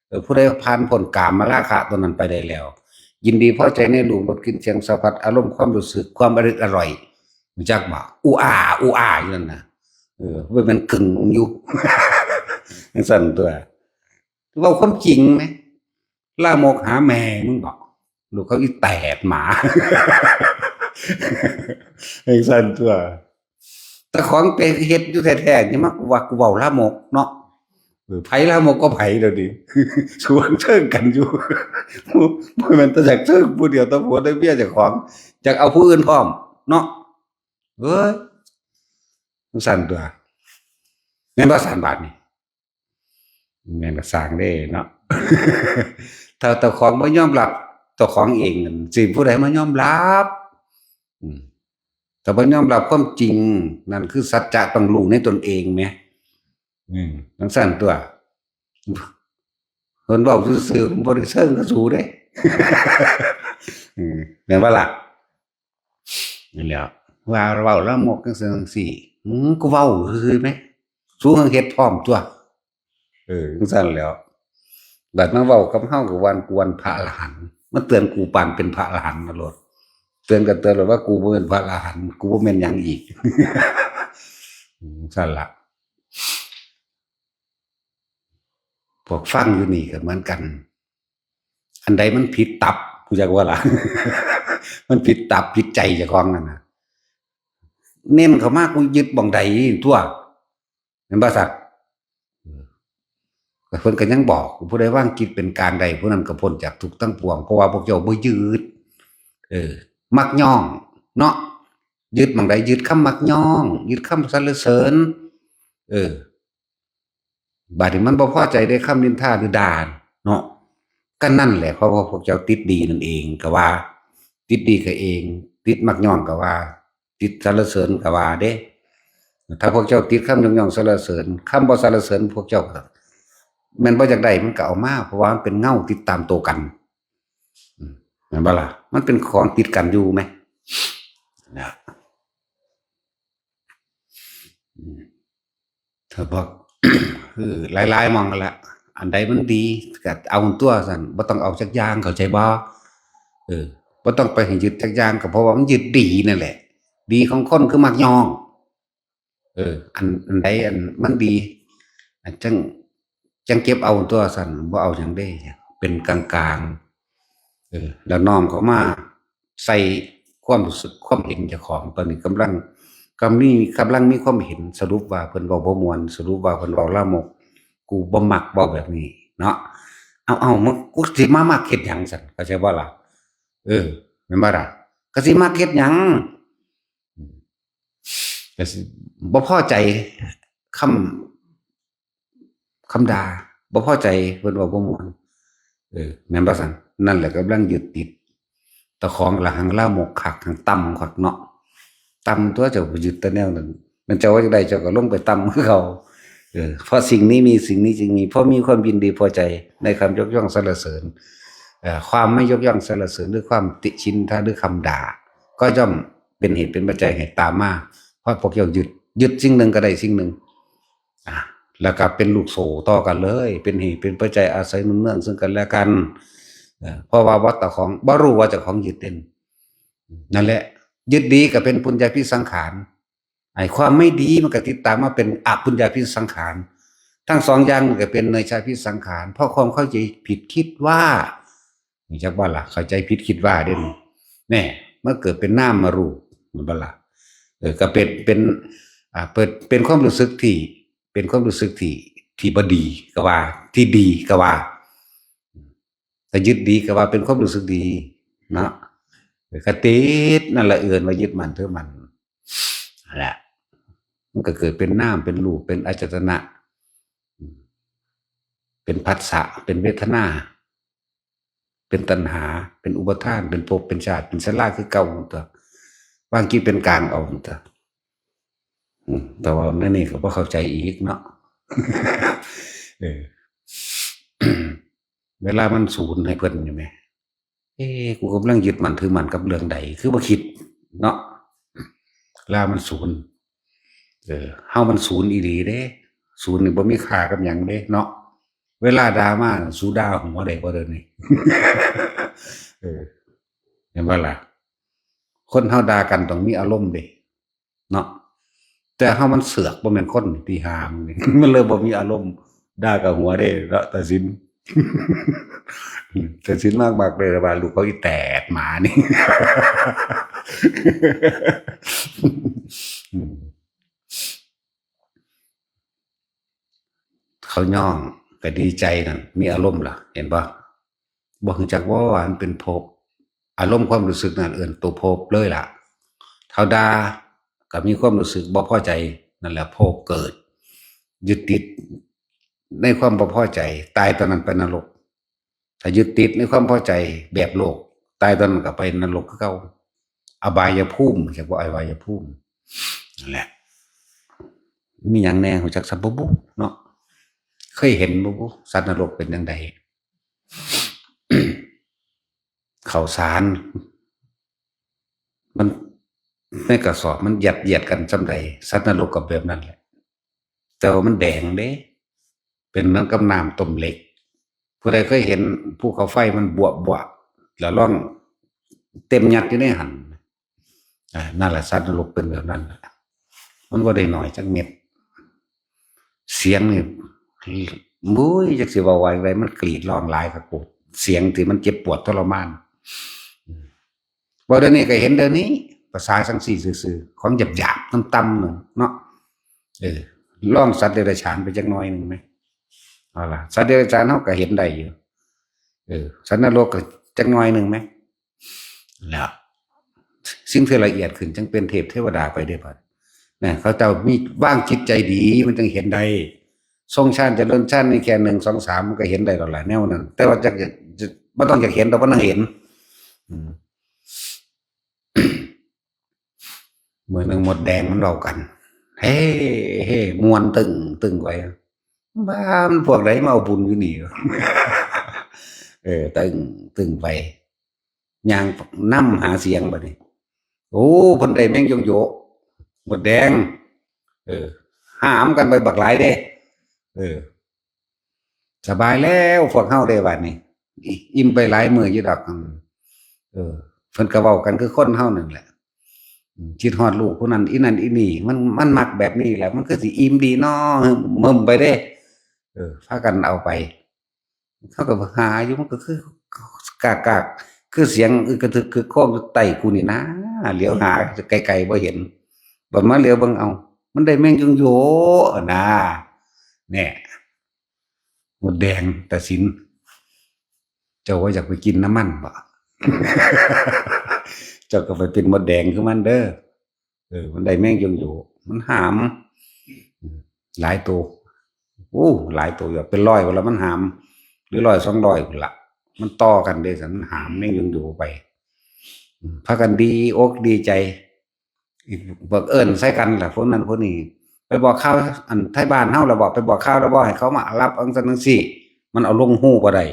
เออ ผู้ใดผ่านพ้นกามราคะตัวนั้นไปได้แล้ว ยินดีพอใจในรูป รส กลิ่น เสียง สัมผัส อารมณ์ ความรู้สึก ความอร่อย อร่อย รู้จักบ่ อูอา อูอาอยู่นั่นน่ะ เออ มันกึ่งอยู่ ซั่นตัว เว้าความจริงแหม ลามกหาแม่มึงบอก ลูกเขาอีแตกหมา จั่งซั่นตัว แต่ของไปเฮ็ดอยู่แท้ๆ นี่มากูว่ากูเว้าลามกเนาะ เออ ไผลามกก็ไผเดี๋ยวนี้ สวนเชิงกันอยู่ บ่แม่นแต่อยากเชิงผู้เดียว แต่ผัวแต่เมียเจ้าของ อยากเอาผู้อื่นพร้อมเนาะ เอ้ย จั่งซั่นตัว แม่นบ่ ซั่นบาดนี้ แม่นก็ซ่างเด้เนาะ ถ้าเจ้าของบ่ยอมรับเจ้าของเอง สิผู้ใดมายอมรับ อืม ถ้าบ่ยอมรับความจริง นั่นคือสัจจะต้องรู้ในตนเองแหม อืม จั่งซั่นตัว เพิ่นเว้าซื่อๆ บ่ได้เชิงกับสูเด้ อืม แม่นบ่ล่ะ นั่นแหล้ว ว่าเว้าลามกจั่งซั่นจั่งซี้ อืม กูเว้าซื่อๆแหม สูเฮ็ดพร้อมตัว เออ จั่งซั่นแหล้ว บัดมาเว้ากับเฮาก็ว่ากูว่าพระอรหันต์ มาเตือนกูปานเป็นพระอรหันต์มาโลด เตือนก็เตือนโลดว่ากูบ่แม่นพระอรหันต์ กูบ่แม่นหยังอีก อืม ซั่นล่ะ พวกฟังอยู่นี่ก็เหมือนกัน อันใดมันผิดตับ กูจักว่าล่ะ มันผิดตับผิดใจเจ้าของนั่นน่ะ เน้นเข้ามากูยึดบ่องใดตัว แม่นบ่ซัก เออ แต่เพิ่นก็ยังบอก ผู้ใดวางจิตเป็นกลางได้ ผู้นั้นก็พ้นจากทุกข์ทั้งปวง เพราะว่าพวกเจ้าบ่ยึด เออ มักย่อง เนาะ ยึดหม่องใด ยึดคำมักย่อง ยึดคำสรรเสริญ เออ บาดนี้มันบ่พอใจได้คำนินทาหรือด่าเนาะ ก็นั่นแหละ เพราะว่าพวกเจ้าติดดีนั่นเอง ก็ว่า ติดดีก็เอง ติดมักย่องก็ว่า ติดสรรเสริญก็ว่าเด้ ถ้าพวกเจ้าติดคำยกย่องสรรเสริญ คำบ่สรรเสริญพวกเจ้าก็ แม่นบ่อยากได้มันก็เอามา เพราะว่ามันเป็นเงาติดตามตัวกัน อืม แม่นบ่ล่ะ มันเป็นของติดกันอยู่ไหม นะ อืม ถ้าบอก คือหลายๆหม่องนั่นแหละ อันใดมันดีก็เอาตัวซั่น บ่ต้องเอาจักอย่าง เข้าใจบ่ เออ บ่ต้องไปให้ยึดจักอย่าง ก็เพราะว่ามันยึดดีนั่นแหละ ดีของคนคือมักย่อง เออ อัน อันใดอันมันดี อันจั่ง จั่งเก็บเอาตัวซั่น บ่เอาหยังเด้ เป็นกลางๆ เออ แล้วน้อมเข้ามาใส่ความรู้สึก ความเห็นเจ้าของ ตอนนี้กำลัง กำมี กำลังมีความเห็น สรุปว่าเพิ่นเว้าบ่ม่วน สรุปว่าเพิ่นเว้าลามก กูบ่มักเว้าแบบนี้เนาะ เอา เอา มึง กูสิมามักเฮ็ดหยังซั่น เข้าใจบ่ล่ะ เออ แม่นบ่ล่ะ ก็สิมักเฮ็ดหยัง อืม ก็สิบ่พอใจคำ คำด่า บ่พอใจเพิ่นเว้าบ่ม่วน เออ แม่นบ่ซั่น? นั่นแหละกำลังยึดติด ตะของละหังลามกคัก หังต่ำคักเนาะ ต่ำตัว เจ้าไปยึดแต่แนวนั้น มันเจ้าว่าจั่งใด เจ้าก็ลงไปต่ำคือเขา เออ เพราะสิ่งนี้มี สิ่งนี้จึงมี เพราะมีความยินดีพอใจในคำยกย่องสรรเสริญ เอ่อ ความไม่ยกย่องสรรเสริญ หรือความติฉินทา หรือคำด่า ก็ย่อมเป็นเหตุเป็นปัจจัยให้ตามมา เพราะพวกเจ้ายึด ยึดสิ่งหนึ่งก็ได้สิ่งหนึ่ง อ่ะ แล้วก็เป็นลูกโซ่ต่อกันเลย เป็นเหตุเป็นปัจจัยอาศัยหนุนเนื่องซึ่งกันและกัน เอ่อ เพราะว่าบ่ตะของ บ่รู้ว่าเจ้าของยึดเด่น นั่นแหละ ยึดดีก็เป็นปุญญาภิสังขาร ไอ้ความไม่ดีมันก็ติดตามมาเป็นอปุญญาภิสังขาร ทั้งสองอย่างมันก็เป็นเนยชาภิสังขาร เพราะความเข้าใจผิดคิดว่า รู้จักบ่ล่ะ เข้าใจผิดคิดว่าเด่น แน่ มันเกิดเป็นนามมารูป แม่นบ่ล่ะ? เออ ก็เป็น เป็น อ่า เปิด เป็นความรู้สึกที่ เป็นความรู้สึกที่ ที่บ่ดีก็ว่า ที่ดีก็ว่า แต่ยึดดีก็ว่าเป็นความรู้สึกดีเนาะ เออ ก็ติดนั่นละ เอิ้นว่ายึดมั่นถือมั่น นั่นแหละ มันก็เกิดเป็นนาม เป็นรูป เป็นอายตนะ เป็นผัสสะ เป็นเวทนา เป็นตัณหา เป็นอุปาทาน เป็นภพ เป็นชาติ เป็นชราคือเก่าตัว วางจิตเป็นกลางเอาตัว อืม แต่ว่าในนี้ก็บ่เข้าใจอีกเนาะ เออ เวลามันศูนย์ให้เพิ่นอยู่แหม เอ๊ะ กูกำลังยึดมั่นถือมั่นกับเรื่องใด คือบ่คิดเนาะ เวลามันศูนย์ เออ เฮามันศูนย์อีหลีเด้ ศูนย์นี่บ่มีค่ากับหยังเด้เนาะ เวลาด่ามา สูด่าหัวได้บ่เดี๋ยวนี้ เออ เห็นบ่ล่ะ คนเฮาด่ากันต้องมีอารมณ์เด้ เนาะ แต่เฮามันเสือก บ่แม่นคน ที่หามันนี่ มันเลยบ่มีอารมณ์ ด่ากับหัวเด้เนาะ ตาสิน ตาสินมากๆเลยว่าลูกเขาอีแตดหมานี่ เขาย่องก็ดีใจนั่น มีอารมณ์ล่ะ เห็นบ่? บ่ฮู้จักว่ามันเป็นภพ อารมณ์ความรู้สึกนั่นเอิ้นตัวภพเลยล่ะ เท่าด่าก็มีความรู้สึกบ่พอใจ นั่นแหละภพเกิด ยึดติดในความบ่พอใจ ตายตอนนั้นไปนรก ถ้ายึดติดในความพอใจแบบโลก ตายตอนนั้นก็ไปนรกคือเก่า อบายภูมิ เรียกว่าอบายภูมิ นั่นแหละ มีหยังแน่ ฮู้จักซะบ่บุเนาะ เคยเห็นบ่บุ สัตว์นรกเป็นจั่งใด ข้าวสาร มัน ในกระสอบมันยัดเยียดกันส่ำใด สัตว์นรกก็แบบนั้นแหละ แต่ว่ามันแดงเด้ เป็นเหมือนกับน้ำต้มเหล็ก ผู้ใดเคยเห็นภูเขาไฟมันบวบๆ แล้วลองเต็มยัดอยู่ในหั่น อ่า นั่นแหละ สัตว์นรกเป็นแบบนั้นแหละ มันบ่ได้น้อยจักเม็ด เสียงนี่ โอ้ย จักสิเว้าว่าจั่งใด มันกรีดร้องหลายคักโพด เสียงที่มันเจ็บปวดทรมาน เว้าเดี๋ยวนี้ก็เห็นเดี๋ยวนี้ ภาษาจั่งซี้ซื่อๆ ของหยาบๆ ต่ำๆ หนึ่งเนาะ เออ ลองสัตว์เดรัจฉานไปจักหน่อยหนึ่งไหม? เอาล่ะ สัตว์เดรัจฉานเฮาก็เห็นได้อยู่ เออ สัตว์นรกก็จักหน่อยหนึ่งไหม? แล้ว สิ่งที่ละเอียดขึ้นจั่งเป็นเทพเทวดาไปเด้บัด นะ เขาเจ้ามีวางจิตใจดี มันจั่งเห็นได้ ทรงฌานเจริญฌานนี่แค่หนึ่ง สอง สาม มันก็เห็นได้แล้วล่ะ แนวนั้น แต่ว่าจัก จะ จะ บ่ต้องอยากเห็นดอก บ่ต้องเห็น อืม มื้อหนึ่งมดแดงมันเว้ากัน เฮ้ เฮ้ ม่วนตึงตึงไป บ้า มันพวกใดมาเอาบุญอยู่นี่ เออ ตึงตึงไป ย่างนำหาเสียงบัดนี้ โอ้ เพิ่นได้แมงโยโย่ มดแดง เออ หามกันไปบักหลายเด้ เออ สบายแล้วพวกเฮาได้บัดนี้ อิ่มไปหลายมื้ออยู่ดอก เออ เพิ่นก็เว้ากันคือคนเฮานั่นแหละ อืม คิดฮอดลูกผู้นั้นอีนั่นอีนี่ มัน มันมักแบบนี้แหละ มันคือสิอิ่มดีน้อ มึมไปเด้ เออ พากันเอาไป เขาก็หาอยู่ มันก็คือกากๆ คือเสียงอึกกระทึกคึกโครมอยู่ใต้กูนี่นะ เหลียวหาไกลๆ บ่เห็น บัดมาเหลียวเบิ่ง เอ้า มันได้แมงโยโย่นะ แน่ มดแดง ตาสิน เจ้าว่าอยากไปกินน้ำมันบ่? เจ้าก็ไปเป็นมดแดงคือมันเด้อ เออ มันได้แมงโยโย่ มันหาม หลายตัว โอ้ หลายตัวอยู่ เป็นร้อยพุ้นละมันหาม หรือร้อยสองร้อยพุ้นละ มันต่อกันเด้ สันหามแม่งยังอยู่ไป อืม พากันดีอกดีใจ อีกบังเอิญใส่กันล่ะ พวกนั้นพวกนี้ ไปบอกข่าว อันไทบ้านเฮาแล้วบอก ไปบอกข่าวแล้วบอกให้เขามารับอังสันจังซี่ มันเอาลงฮู้บ่ได้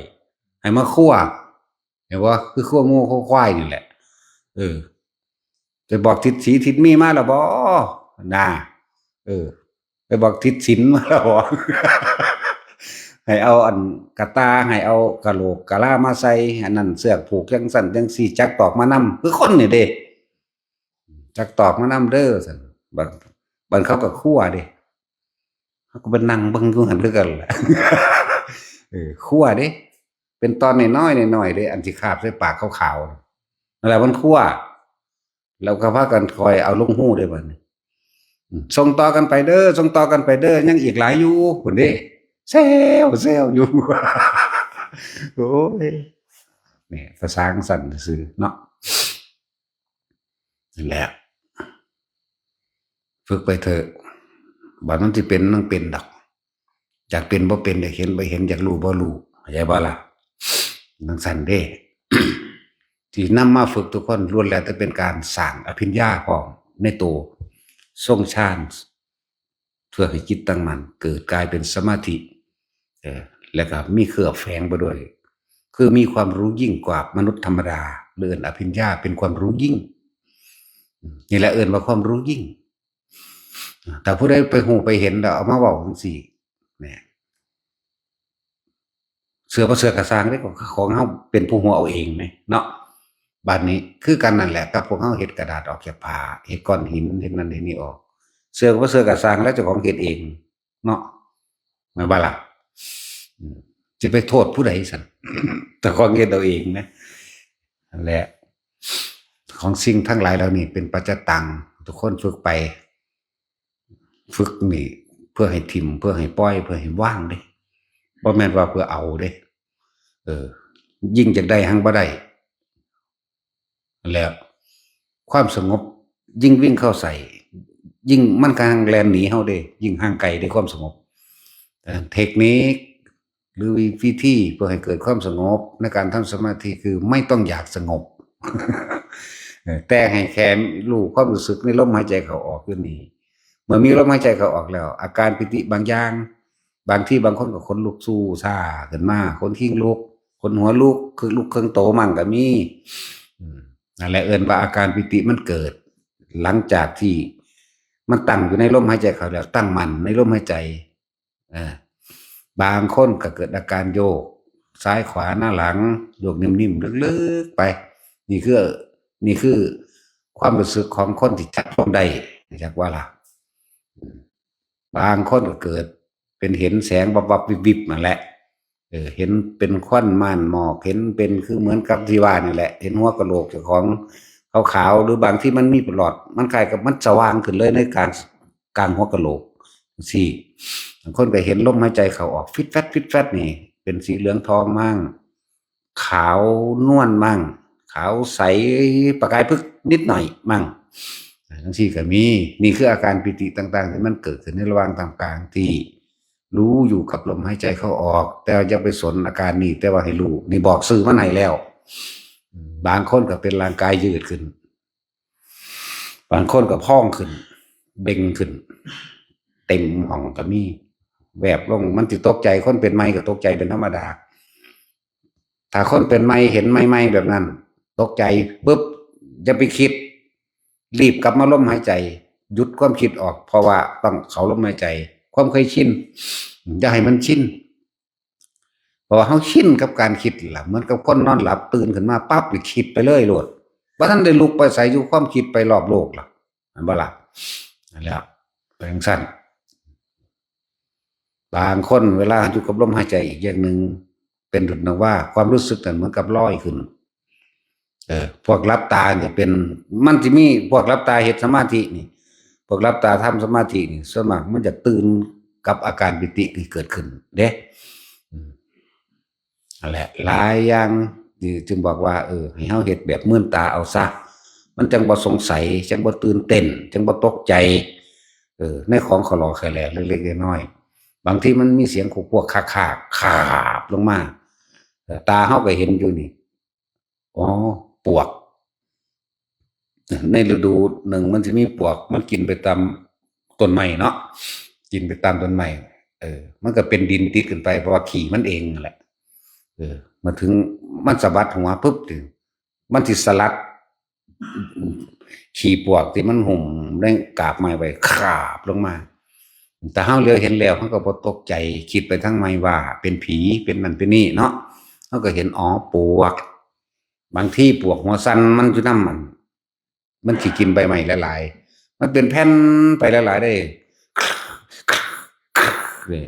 ให้มาคั่ว เห็นบ่ คือคั่วหมูคั่วควายนี่แหละ เออ ไปบอกทิศสีทิศมีมาแล้วบ่ น่า เออ ไปบอกทิศสินมาแล้วบ่ ให้เอาอันกะตา ให้เอากะโหลกกะลามาใส่ อันนั้นเสือกผูกจังสั่นจังซี่ จักตอกมานำ คือคนนี่เด้ จักตอกมานำเด้อ ซั่น บัด บัดเขาก็คั่วเด้ เขาก็ไปนั่งเบิ่งอยู่หั่นคือกันแหละ เออ คั่วเด้ เป็นตอนน้อยๆ น้อยๆ เด้ อันสิคาบใส่ปากขาวๆ นั่นแหละมันคั่ว แล้วก็พากันคอยเอาลงฮู้เด้บัดนี้ อืม ส่งต่อกันไปเด้อ ส่งต่อกันไปเด้อ ยังอีกหลายอยู่ พุ้นเด้ แซว แซวอยู่ โอ้ย เนี่ย ภาษาจั่งซั่นซื่อเนาะ นั่นแหละ ฝึกไปเถอะ บัดมันสิเป็น มันเป็นดอก อยากเป็นบ่เป็น อยากเห็นบ่เห็น อยากรู้บ่รู้ เข้าใจบ่ล่ะ จั่งซั่นเด้ ที่นำมาฝึกทุกคนล้วนแล้วแต่เป็นการสร้างอภิญญาพร้อมในตัว ทรงฌาน เพื่อให้จิตตั้งมั่น เกิดกลายเป็นสมาธิ เออ แล้วก็มีเครื่องแฝงไปด้วย คือมีความรู้ยิ่งกว่ามนุษย์ธรรมดา หรือเอิ้นอภิญญา เป็นความรู้ยิ่ง นี่แหละเอิ้นว่าความรู้ยิ่ง แต่ผู้ใดไปฮู้ไปเห็นแล้วเอามาเว้าจั่งซี้ เนี่ย เชื่อบ่เชื่อก็ซ่างเด้ ของเฮาเป็นผู้ฮู้เอาเองแหมเนาะ บัดนี้คือกันนั่นแหละ กับพวกเฮาเฮ็ดกระดาษออกจากผ้า เฮ็ดก้อนหิน เฮ็ดนั่นเฮ็ดนี่ออก เชื่อบ่เชื่อก็ซ่าง แล้วเจ้าของเฮ็ดเองเนาะ แม่นบ่ล่ะ อืม สิไปโทษผู้ใดซั่น เจ้าของเฮ็ดเอาเองนะ นั่นแหละ ของสิ่งทั้งหลายเหล่านี้เป็นปัจจตัง ทุกคนฝึกไป ฝึกนี่เพื่อให้ถิ่ม เพื่อให้ปล่อย เพื่อให้วางเด้ บ่แม่นว่าเพื่อเอาเด้ เออ ยิ่งอยากได้หังบ่ได้ แล้วความสงบยิ่งวิ่งเข้าใส่ ยิ่งมันก็หังแล่นหนีเฮาเด้ ยิ่งห่างไกลเด้ความสงบ เอ่อ เทคนิค หรือวิธีเพื่อให้เกิดความสงบในการทำสมาธิคือไม่ต้องอยากสงบ เออ แต่ให้แค่รู้ความรู้สึกในลมหายใจเข้าออกอยู่นี่ เมื่อมีลมหายใจเข้าออกแล้ว อาการปีติบางอย่าง บางทีบางคนก็ขนลุกสู้ซ่าขึ้นมา ขนคิงลุก ขนหัวลุก คือลุกเครื่องโตมั่งก็มี อืม นั่นแหละเอิ้นว่าอาการปีติมันเกิด หลังจากที่มันตั้งอยู่ในลมหายใจเข้าแล้ว ตั้งมั่นในลมหายใจ เออ บางคนก็เกิดอาการโยกซ้ายขวาหน้าหลัง โยกนิ่มๆ ลึกๆ ไป นี่คือ นี่คือความรู้สึกของคนที่จับลมได้ จักว่าล่ะ บางคนก็เกิดเป็นเห็นแสงวับๆ วิบๆ นั่นแหละ เออ เห็นเป็นควันม่านหมอก เห็นเป็นคือเหมือนกับที่ว่านี่แหละ เห็นหัวกะโหลกเจ้าของขาวๆ หรือบางที่มันมีหลอด มันคล้ายกับมันสว่างขึ้นเลยในกลาง กลางหัวกะโหลก จั่งซี้ บางคนก็เห็นลมหายใจเข้าออก ฟิดแฟด ฟิดแฟด นี่ เป็นสีเหลืองทองมั่ง ขาวนวลมั่ง ขาวใส ประกายพฤกษ์นิดหน่อยมั่ง จั่งซี้ก็มี นี่คืออาการปีติต่างๆ ที่มันเกิดขึ้นในระหว่างท่ามกลางที่รู้อยู่กับลมหายใจเข้าออก แต่อย่าไปสนอาการนี้ แต่ว่าให้รู้ นี่บอกชื่อมันให้แล้ว บางคนก็เป็นร่างกายยืดขึ้น บางคนก็พองขึ้น เบ่งขึ้น เต็มห้องก็มี แวบลง มันสิตกใจ คนเป็นใหม่ก็ตกใจเป็นธรรมดา ถ้าคนเป็นใหม่เห็นใหม่ๆ แบบนั้น ตกใจปุ๊บ อย่าไปคิด รีบกลับมาลมหายใจ หยุดความคิดออก เพราะว่าต้องเข้าลมหายใจ ความเคยชิน อย่าให้มันชิน เพราะว่าเฮาชินกับการคิดล่ะ เหมือนกับคนนอนหลับตื่นขึ้นมาปั๊บนี่คิดไปเลยโลด บ่ทันได้ลุกไปไสอยู่ ความคิดไปรอบโลกล่ะ แม่นบ่ล่ะ นั่นแหละ เป็นจั่งซั้น บางคนเวลาอยู่กับลมหายใจอีกอย่างหนึ่ง เป็นดุจดังว่าความรู้สึกนั้นเหมือนกับลอยขึ้น เออ พวกหลับตาเนี่ยเป็น มันสิมีพวกหลับตาเฮ็ดสมาธินี่ พวกหลับตาทำสมาธินี่ ส่วนมากมันจะตื่นกับอาการปีติที่เกิดขึ้นเด้ อืม นั่นแหละ หลายอย่างที่จึงบอกว่า เออ ให้เฮาเฮ็ดแบบมืนตาเอาซะ มันจั่งบ่สงสัย จั่งบ่ตื่นเต้น จั่งบ่ตกใจ เออ ในของขะหลอแขะแหลเล็กๆ น้อยๆ บางทีมันมีเสียงขวกๆ คากๆ คาบลงมา ตาเฮาก็เห็นอยู่นี่ อ๋อ ปวก ในฤดูหนึ่งมันสิมีปวก มันกินไปตามต้นไม้เนาะ กินไปตามต้นไม้ เออ มันก็เป็นดินติดขึ้นไป เพราะว่าขี้มันเองนั่นแหละ เออ มาถึงมันสะบัดหัวปุ๊บนี่ มันสิสลัด ขี้ปวกที่มันหุ้มในกาบไม้ไว้ คาบลงมา แต่เฮาเหลียวเห็นแล้ว เฮาก็บ่ตกใจ คิดไปทางไม้ว่าเป็นผี เป็นนั่นเป็นนี่เนาะ เฮาก็เห็น อ๋อ ปวก บางทีปวกหัวสั่นมันอยู่นำมัน มันสิกินใบไม้หลายๆ มันเป็นแผ่นไปหลายๆ เด้ นี่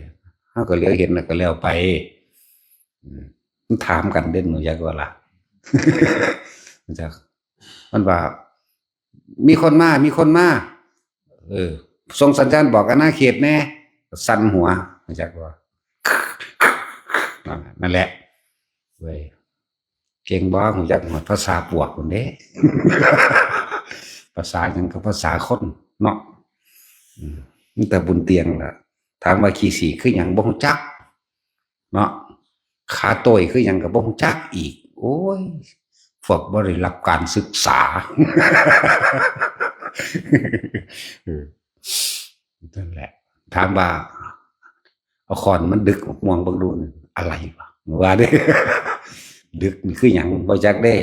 เฮาก็เหลียวเห็นแล้วก็แล้วไป อืม มันถามกันเด้ หนูจักว่าล่ะ จัก มันว่า มีคนมา มีคนมา เออ ส่งสัญญาณบอกอาณาเขตแน่ สั่นหัว หนูจักว่า นั่นแหละ เว้ย เก่งบ่ หนูจักฮอดภาษาปวกพุ้นเด้ ภาษาหยังก็ภาษาคนเนาะ อืม มีแต่บุญเตียงล่ะ ถามว่าขี้สีคือหยัง บ่ฮู้จัก เนาะ ขาโต้ยคือหยังก็บ่ฮู้จักอีก โอ้ย พวกบ่ได้รับการศึกษา เออ นั่นแหละ ถามว่า เอาค้อนมันดึกมะม่วงเบิ่งดู อะไรวะ ว่าเด้ ดึกนี่คือหยัง บ่จักเด้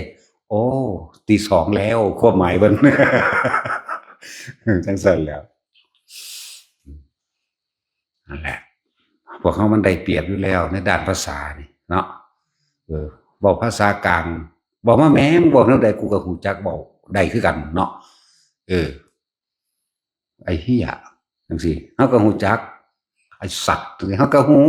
โอ้ ตีสองแล้ว ความหมายเพิ่น จั่งซั่นแหล้ว นั่นแหละ พวกเฮามันได้เปรียบอยู่แล้วในด้านภาษานี่เนาะ เออ เว้าภาษากลาง เว้ามาแหม เว้าแนวใดกูก็ฮู้จักเว้าได้คือกันเนาะ เออ ไอ้เหี้ย จั่งซี้ เฮาก็ฮู้จัก ไอ้สัตว์ จั่งซี้ เฮาก็ฮู้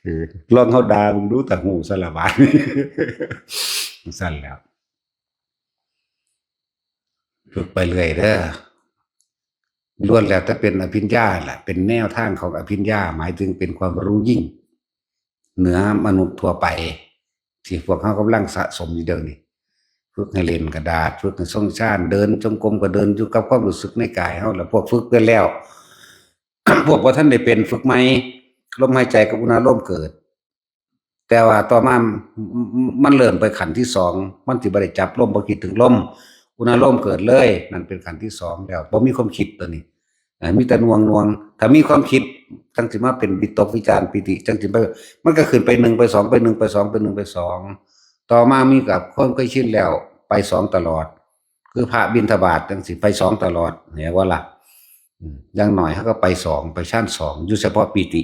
เออ ลองเฮาด่ามึงดู ถ้าฮู้ซะละบาด จั่งซั่นแหล้ว ฝึกไปเรื่อยเด้อ ล้วนแล้วแต่เป็นอภิญญาแหละ เป็นแนวทางของอภิญญา หมายถึงเป็นความรู้ยิ่ง เหนือมนุษย์ทั่วไป ที่พวกเฮากำลังสะสมอยู่เดี๋ยวนี้ ฝึกให้เล่นกระดาษ ฝึกให้ทรงฌาน เดินจงกรมก็เดินอยู่กับความรู้สึกในกายเฮา แล้วพวกฝึกไปแล้ว พวกบ่ทันได้เป็น ฝึกใหม่ ลมหายใจกับอุณาโลมเกิด แต่ว่าต่อมา มันเริ่มไปขั้นที่สอง มันสิบ่ได้จับลม บ่คิดถึงลม อุณาโลมเกิดเลย นั่นเป็นขั้นที่สองแล้ว บ่มีความคิดตัวนี้ อ่า มีแต่หน่วงๆ ถ้ามีความคิด จั่งสิมาเป็นวิตกวิจารปีติ จั่งสิไป มันก็ขึ้นไปหนึ่งไปสอง ไปหนึ่งไปสอง ไปหนึ่งไปสอง ต่อมามีกับความเคยชินแล้ว ไปสองตลอด คือพระบิณฑบาตจั่งสิไปสองตลอด เห็นบ่ล่ะ อืม อย่างน้อยเฮาก็ไปสอง ไปฌานสอง อยู่เฉพาะปีติ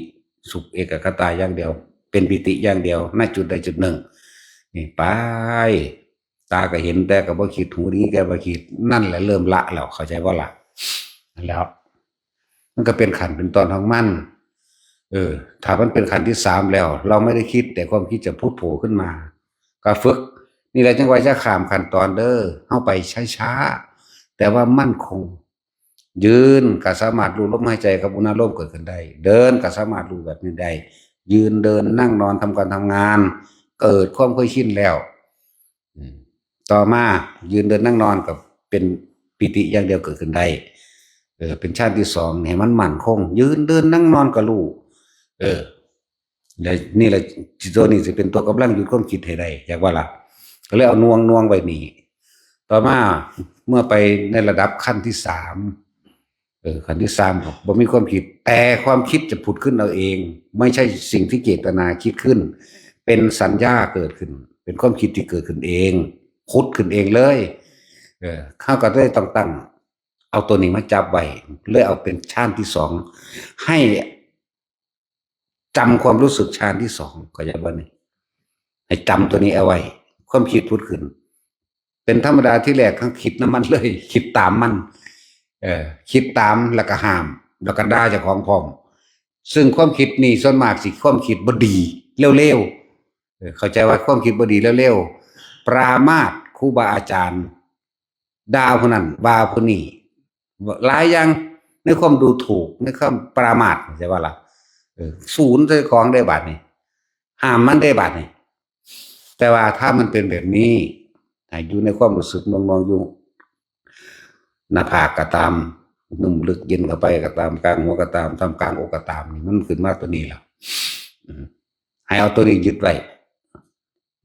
สุขเอกคตาอย่างเดียว เป็นปีติอย่างเดียว ณ จุดใดจุดหนึ่ง นี่ไป ตาก็เห็นแต่ก็บ่คิด หูได้ยินแต่บ่คิด นั่นแหละเริ่มละแล้ว เข้าใจบ่ล่ะ นั่นแหล้ว มันก็เป็นขั้นเป็นตอนของมัน เออ ถ้ามันเป็นขั้นที่สามแล้ว เราไม่ได้คิด แต่ความคิดจะพุดโผล่ขึ้นมา ก็ฝึก นี่แหละจั่งว่าอย่าข้ามขั้นตอนเด้อ เฮาไปช้าๆ แต่ว่ามั่นคง ยืนก็สามารถรู้ลมหายใจกับอุณาโลมเกิดขึ้นได้ เดินก็สามารถรู้แบบนี้ได้ ยืนเดินนั่งนอนทำการทำงาน เกิดความเคยชินแล้ว อืม ต่อมายืนเดินนั่งนอนก็เป็นปีติอย่างเดียวเกิดขึ้นได้ เออ เป็นฌานที่สอง ให้มันมั่นคง ยืนเดินนั่งนอนก็รู้ เออ และนี่แหละ ตัวนี้สิเป็นตัวกำลังหยุดความคิดให้ได้ อยากว่าล่ะ ก็เลยเอาน่วงน่วงไว้นี่ ต่อมาเมื่อไปในระดับขั้นที่สาม เออ ขั้นที่สาม บ่มีความคิด แต่ความคิดจะผุดขึ้นเอาเอง ไม่ใช่สิ่งที่เจตนาคิดขึ้น เป็นสัญญาเกิดขึ้น เป็นความคิดที่เกิดขึ้นเอง ผุดขึ้นเองเลย เออ เฮาก็เลยต้องตั้ง เอาตัวนี้มาจับไว้ เลยเอาเป็นฌานที่สอง ให้จำความรู้สึกฌานที่สอง เข้าใจบ่นี่ ให้จำตัวนี้เอาไว้ ความคิดผุดขึ้น เป็นธรรมดา ที่แรกเขาคิดนำมันเลย คิดตามมัน เออ คิดตามแล้วก็ห้าม แล้วก็ด่าเจ้าของพร้อม ซึ่งความคิดนี่ส่วนมากสิความคิดบ่ดี เร็วๆ เออ เข้าใจว่าความคิดบ่ดีเร็วๆ ปรามาสครูบาอาจารย์ ด่าผู้นั้น ว่าผู้นี้ หลายอย่าง ในความดูถูก ในความปรามาส เข้าใจบ่ล่ะ เออ สูนใส่ของได้บาดนี้ ห้ามมันได้บาดนี้ แต่ว่าถ้ามันเป็นแบบนี้ ให้อยู่ในความรู้สึกน่วงๆ อยู่ หน้าผากก็ตาม นุ่มลึกเย็นเข้าไปก็ตาม กลางหัวก็ตาม ท่ามกลางอกก็ตาม นี่มันขึ้นมาตัวนี้ล่ะ ให้เอาตัวนี้ยึดไว้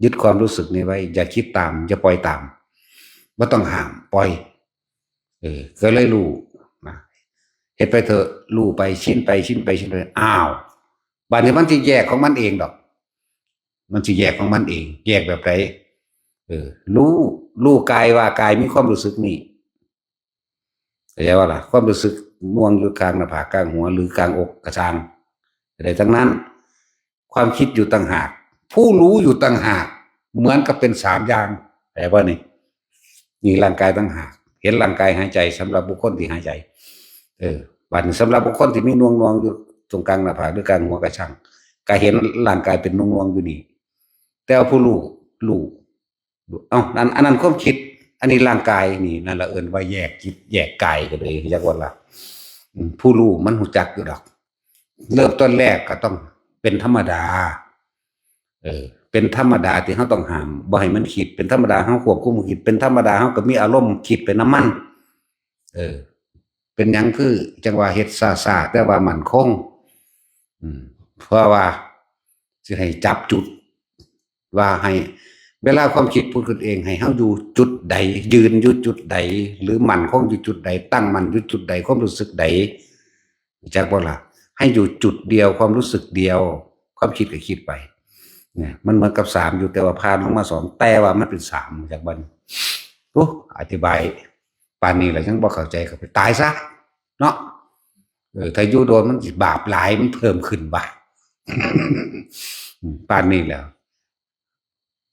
ยึดความรู้สึกนี้ไว้ อย่าคิดตาม อย่าปล่อยตาม บ่ต้องห้าม ปล่อย เออ ก็เลยรู้นะ เฮ็ดไปเถอะ รู้ไป ชินไป ชินไป ชินไป อ้าว บัดนี้มันสิแยกของมันเองดอก มันสิแยกของมันเอง แยกแบบใด เออ รู้ รู้กายว่ากายมีความรู้สึกนี่ เข้าใจบ่ล่ะ ความรู้สึกหน่วงอยู่กลางหน้าผาก กลางหัว หรือกลางอกกะซ่าง ใดๆ ทั้งนั้น ความคิดอยู่ต่างหาก ผู้รู้อยู่ต่างหาก เหมือนกับเป็นสามอย่าง เข้าใจบ่นี่ นี่ร่างกายต่างหาก เห็นร่างกายหายใจ สำหรับบุคคลที่หายใจ เออ บัดนี้สำหรับบุคคลที่มีหน่วงๆ อยู่ตรงกลางหน้าผาก หรือกลางหัวกะซ่าง ก็เห็นร่างกายเป็นหน่วงๆ อยู่นี่ แต่ว่าผู้รู้ รู้ เอ้า อัน อันนั้นความคิด อันนี้ร่างกาย นี่ นั่นละเอิ้นว่าแยกจิต แยกกายก็เลย จักว่าล่ะ อืม ผู้รู้มันรู้จักอยู่ดอก เริ่มต้นแรกก็ต้องเป็นธรรมดา เออ เป็นธรรมดาที่เราต้องห้าม บ่ให้มันคิด เป็นธรรมดาเราควบคุมคิด เป็นธรรมดาเราก็มีอารมณ์คิดไปนำมัน เออ เป็นหยังคือจั่งว่าเฮ็ดช้าๆ แต่ว่ามั่นคง อืม เพราะว่าสิให้จับจุด ว่าให้ เวลาความคิดผุดขึ้นเอง ให้เราอยู่จุดใด ยืนอยู่จุดใด หรือมั่นคงอยู่จุดใด ตั้งมั่นอยู่จุดใด ความรู้สึกใด รู้จักบ่ล่ะ ให้อยู่จุดเดียว ความรู้สึกเดียว ความคิดก็คิดไป เนี่ย มันเหมือนกับสามอยู่ แต่ว่าผ่านลงมาสอง แต่ว่ามันเป็นสาม รู้จักบ่นี่ โอ้ อธิบายปานนี้แล้วยังบ่เข้าใจก็ไปตายซะ เนาะ เออ ถ้าอยู่โดนมันสิบาปหลาย มันเพิ่มขึ้นบาป ปานนี้แล้ว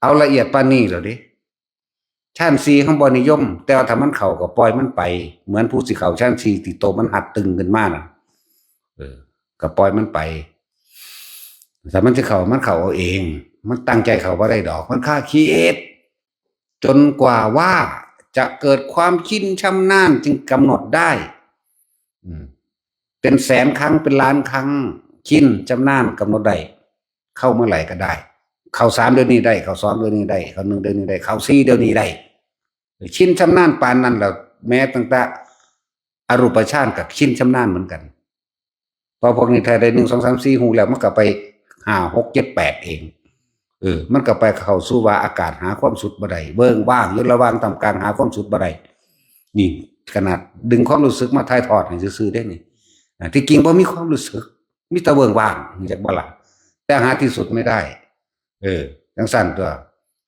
เอาละเอียดปานนี้แล้วเด้ ชั้นสี่ของบ่นิยม แต่ว่าถ้ามันเข้าก็ปล่อยมันไป เหมือนผู้สิเข้าชั้นสี่ที่โตมันหัดตึงขึ้นมาน่ะ เออ ก็ปล่อยมันไป ถ้ามันจะเข้า มันเข้าเอาเอง มันตั้งใจเข้าบ่ได้ดอก มันคาคิด จนกว่าว่าจะเกิดความชินชำนาญจึงกำหนดได้ อืม เป็นแสนครั้ง เป็นล้านครั้ง ชินชำนาญกำหนดได้ เข้าเมื่อไหร่ก็ได้ เข้าสามเดี๋ยวนี้ได้ เข้าสองเดี๋ยวนี้ได้ เข้าหนึ่งเดี๋ยวนี้ได้ เข้าสี่เดี๋ยวนี้ได้ ชินชำนาญปานนั้นแล้ว แม้ตั้งแต่อรูปฌานก็ชินชำนาญเหมือนกัน พอพวกนี้ถ้าได้หนึ่ง สอง สาม สี่ ฮู้แล้ว มันก็ไปห้า หก เจ็ด แปด เอง เออ มันก็ไปเข้าสู่ว่าอากาศหาความสุดบ่ได้ เวิ้งว่างอยู่ระหว่างท่ามกลางหาความสุดบ่ได้ นี่ขนาดดึงความรู้สึกมาถ่ายทอดให้ซื่อๆ เด้นี่ อ่า ที่จริงบ่มีความรู้สึก มีแต่เวิ้งว่าง รู้จักบ่ล่ะ แต่หาที่สุดไม่ได้ เออ จั่งซั่นตัว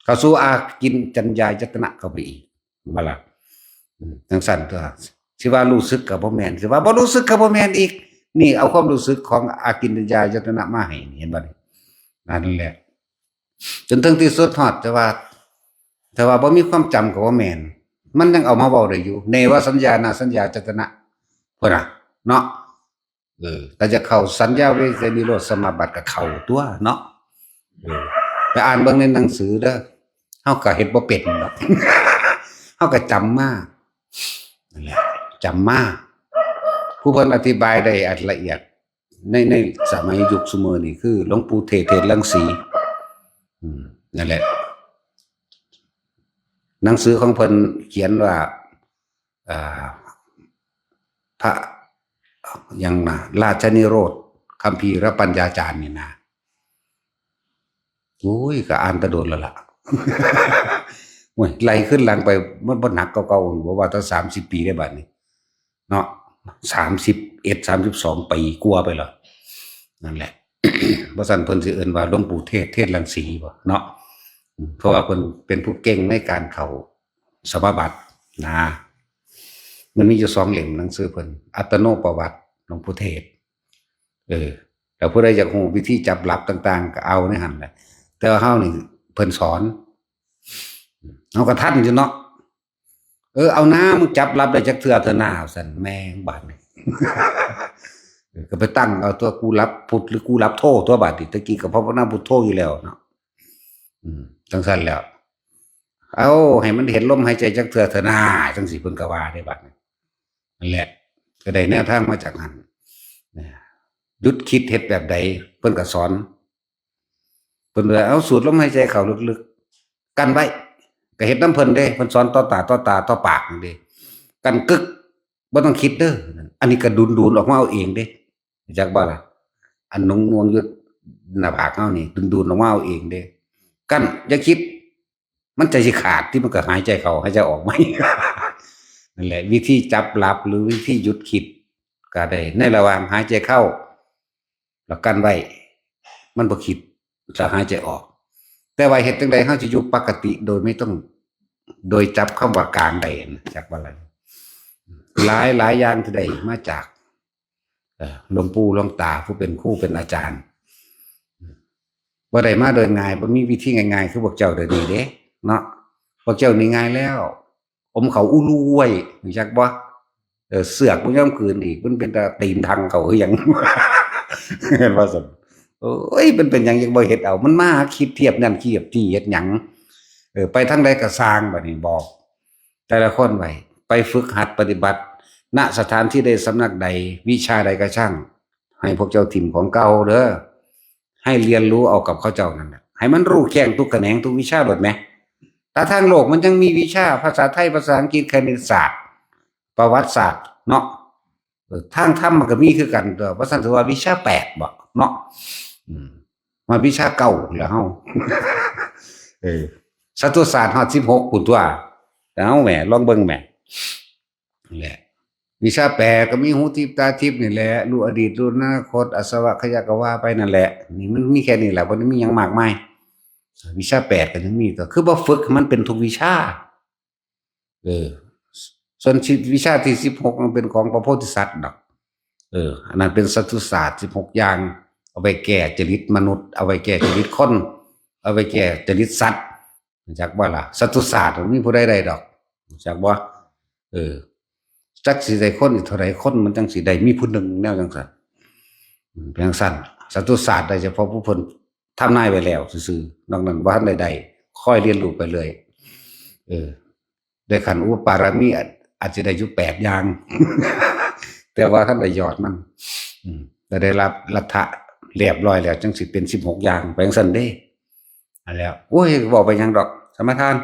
เข้าสู่อากิญจัญญายตนะเข้าไปอีก บ่ล่ะ อืม จั่งซั่นตัว สิว่ารู้สึกก็บ่แม่น สิว่าบ่รู้สึกก็บ่แม่นอีก นี่เอาความรู้สึกของอากิญจัญญายตนะมาให้นี่ เห็นบ่นี่ นั่นแหละ จนถึงที่สุดฮอด แต่ว่า แต่ว่าบ่มีความจำก็บ่แม่น มันยังเอามาเว้าได้อยู่ เนวสัญญานาสัญญายตนะ พุ้นน่ะ เนาะ เออ ถ้าจะเข้าสัญญาเวทนิโรธสมาบัติก็เข้าตัวเนาะ เออ ไปอ่านเบิ่งในหนังสือเด้อ เฮาก็เฮ็ดบ่เป็นดอก เฮาก็จำมา นั่นแหละ จำมา ผู้เพิ่นอธิบายได้อันละเอียด ใน ในสมัยยุคซุมื้อนี่คือหลวงปู่เทศ เทศรังสี อืม นั่นแหละ หนังสือของเพิ่นเขียนว่า อ่า พระ หยังนะ ราชนิโรธ คัมภีรปัญญาจารย์นี่นะ โอ้ย ก็อ่านแต่โดนแล้วล่ะ โอ้ย ไล่ขึ้นหลังไป มันบ่หนักกว่าเก่า บ่ว่าแต่สามสิบปีได้บัดนี้ เนาะ สามสิบเอ็ด สามสิบสอง ปีกว่าไปแล้ว นั่นแหละ บ่ซั้นเพิ่นสิเอิ้นว่าหลวงปู่เทศ เทศรังสีบ่เนาะ อืม เพราะว่าเพิ่นเป็นผู้เก่งในการเข้าสมาบัตินะ มันมีอยู่สองเล่มหนังสือเพิ่น อัตโนประวัติหลวงปู่เทศ เออ แล้วผู้ใดอยากรู้วิธีจับหลับต่างๆ ก็เอาในหั่นแหละ แต่ว่าเฮานี่เพิ่นสอน เฮาก็ทันอยู่เนาะ เออ เอาน้า มึงจับหลับได้จักเทื่อเถอะนา ซั่น แม่งบาดนี้ เออ ก็ไปตั้งเอาตัว กูหลับพุธหรือกูหลับโธตัวบาดนี้ ตะกี้ก็ภาวนาพุทโธอยู่แล้วเนาะ อืม จั่งซั่นแล้ว เอาให้มันเห็นลมหายใจจักเทื่อเถอะนา จั่งซี้เพิ่นก็ว่าได้บาดนี้ นั่นแหละ ก็ได้แนวทางมาจากหั่น นะ หยุดคิดเฮ็ดแบบใด เพิ่นก็สอน เพิ่นว่า เอาสูดลมหายใจเข้าลึกๆ กั้นไว้ ก็เฮ็ดนำเพิ่นเด้ เพิ่นสอนต่อตา ต่อตา ต่อปากนั่นเด้ กั้นกึก บ่ต้องคิดเด้อ อันนี้ก็ดูนๆ ออกมาเอาเองเด้ รู้จักบ่ล่ะ อันหน่วงๆ อยู่ หน้าผากเฮานี่ ดูดๆออกมาเอาเองเด้ กั้น อย่าคิด มันใจสิขาดที่มันก็หายใจเข้าหายใจออกไหม นั่นแหละ วิธีจับหลับหรือวิธีหยุดคิดก็ได้ ในระหว่างหายใจเข้า แล้วกั้นไว้ มันบ่คิด แล้วหายใจออก แต่ว่าเฮ็ดจั่งใดเฮาสิอยู่ปกติโดยไม่ต้อง โดยจับคำว่ากลางได้นะ จักว่าอะไร หลายหลายอย่างที่ได้มาจาก เอ่อ หลวงปู่หลวงตาผู้เป็นครูเป็นอาจารย์ บ่ได้มาโดยง่าย บ่มีวิธีง่ายๆ คือพวกเจ้าเดี๋ยวนี้เด้ เนาะ พวกเจ้านี่ง่ายแล้ว อมเขาอู้ลู่ไว้ รู้จักบ่ เออ เสือกมันย่อมคืนอีก มันเป็นตาตีนทังเขาคือหยัง เห็นว่าซั่น โอ้ย มันเป็นหยังยังบ่เฮ็ดเอา มันมาคิดเทียบนั่นเทียบนี่เฮ็ดหยัง เออ ไปทางใดก็ซ่างบัดนี้บอก แต่ละคนไว้ ไปฝึกหัดปฏิบัติ ณ สถานที่ใดสำนักใด วิชาใดก็ช่าง ให้พวกเจ้าถิ่มของเก่าเด้อ ให้เรียนรู้เอากับเขาเจ้านั่นแหละ ให้มันรู้แจ้งทุกแขนงทุกวิชาโลดแหม แต่ทางโลกมันยังมีวิชาภาษาไทย ภาษาอังกฤษ คณิตศาสตร์ ประวัติศาสตร์เนาะ เออ ทางธรรมมันก็มีคือกันตัว ว่าซั่นถือว่าวิชาแปดบ่เนาะ อืม มาวิชาเก้าแล้วเฮา เออ สัตวศาสตร์ฮอดสิบหกพุ้นตัว เอาแหม ลองเบิ่งแหม นี่แหละ วิชาแปดก็มีหูทิพย์ตาทิพย์นี่แหละ รู้อดีต รู้อนาคต อาสวะขยะก็ว่าไปนั่นแหละ นี่มันมีแค่นี้แหละ บ่ได้มีหยังมากมาย วิชาแปดก็ยังมี ก็คือบ่ฝึกให้มันเป็นทุกวิชา เออ ส่วนวิชาที่สิบหกมันเป็นของพระโพธิสัตว์ดอก เออ อันนั้นเป็นสัตตุศาสตร์สิบหกอย่าง เอาไว้แก้จริตมนุษย์ เอาไว้แก้จริตคน เอาไว้แก้จริตสัตว์ รู้จักบ่ล่ะ สัตตุศาสตร์มันมีผู้ใดได้ดอก รู้จักบ่ เออ จักสิได้คนอีกเท่าใดคน มันจังสิได้มีผู้หนึ่งแนวจังซั่น อืม เป็นจังซั่น สัตตุศาสตร์ได้เฉพาะผู้เพิ่นทำนายไว้แล้วซื่อๆ นอกนั้นบ่ทันได้ได้ ค่อยเรียนรู้ไปเรื่อย เออ ได้ขั้นอุปปารมีอาจ อาจจะได้อยู่แปดอย่าง แต่ว่าทันได้ยอดมัน อืม แต่ได้รับลัทธะเรียบร้อยแล้ว จังสิเป็นสิบหกอย่าง ไปจังซั่นเด้ อันแล้ว โอ้ย เว้าไปหยังดอก สมาทาน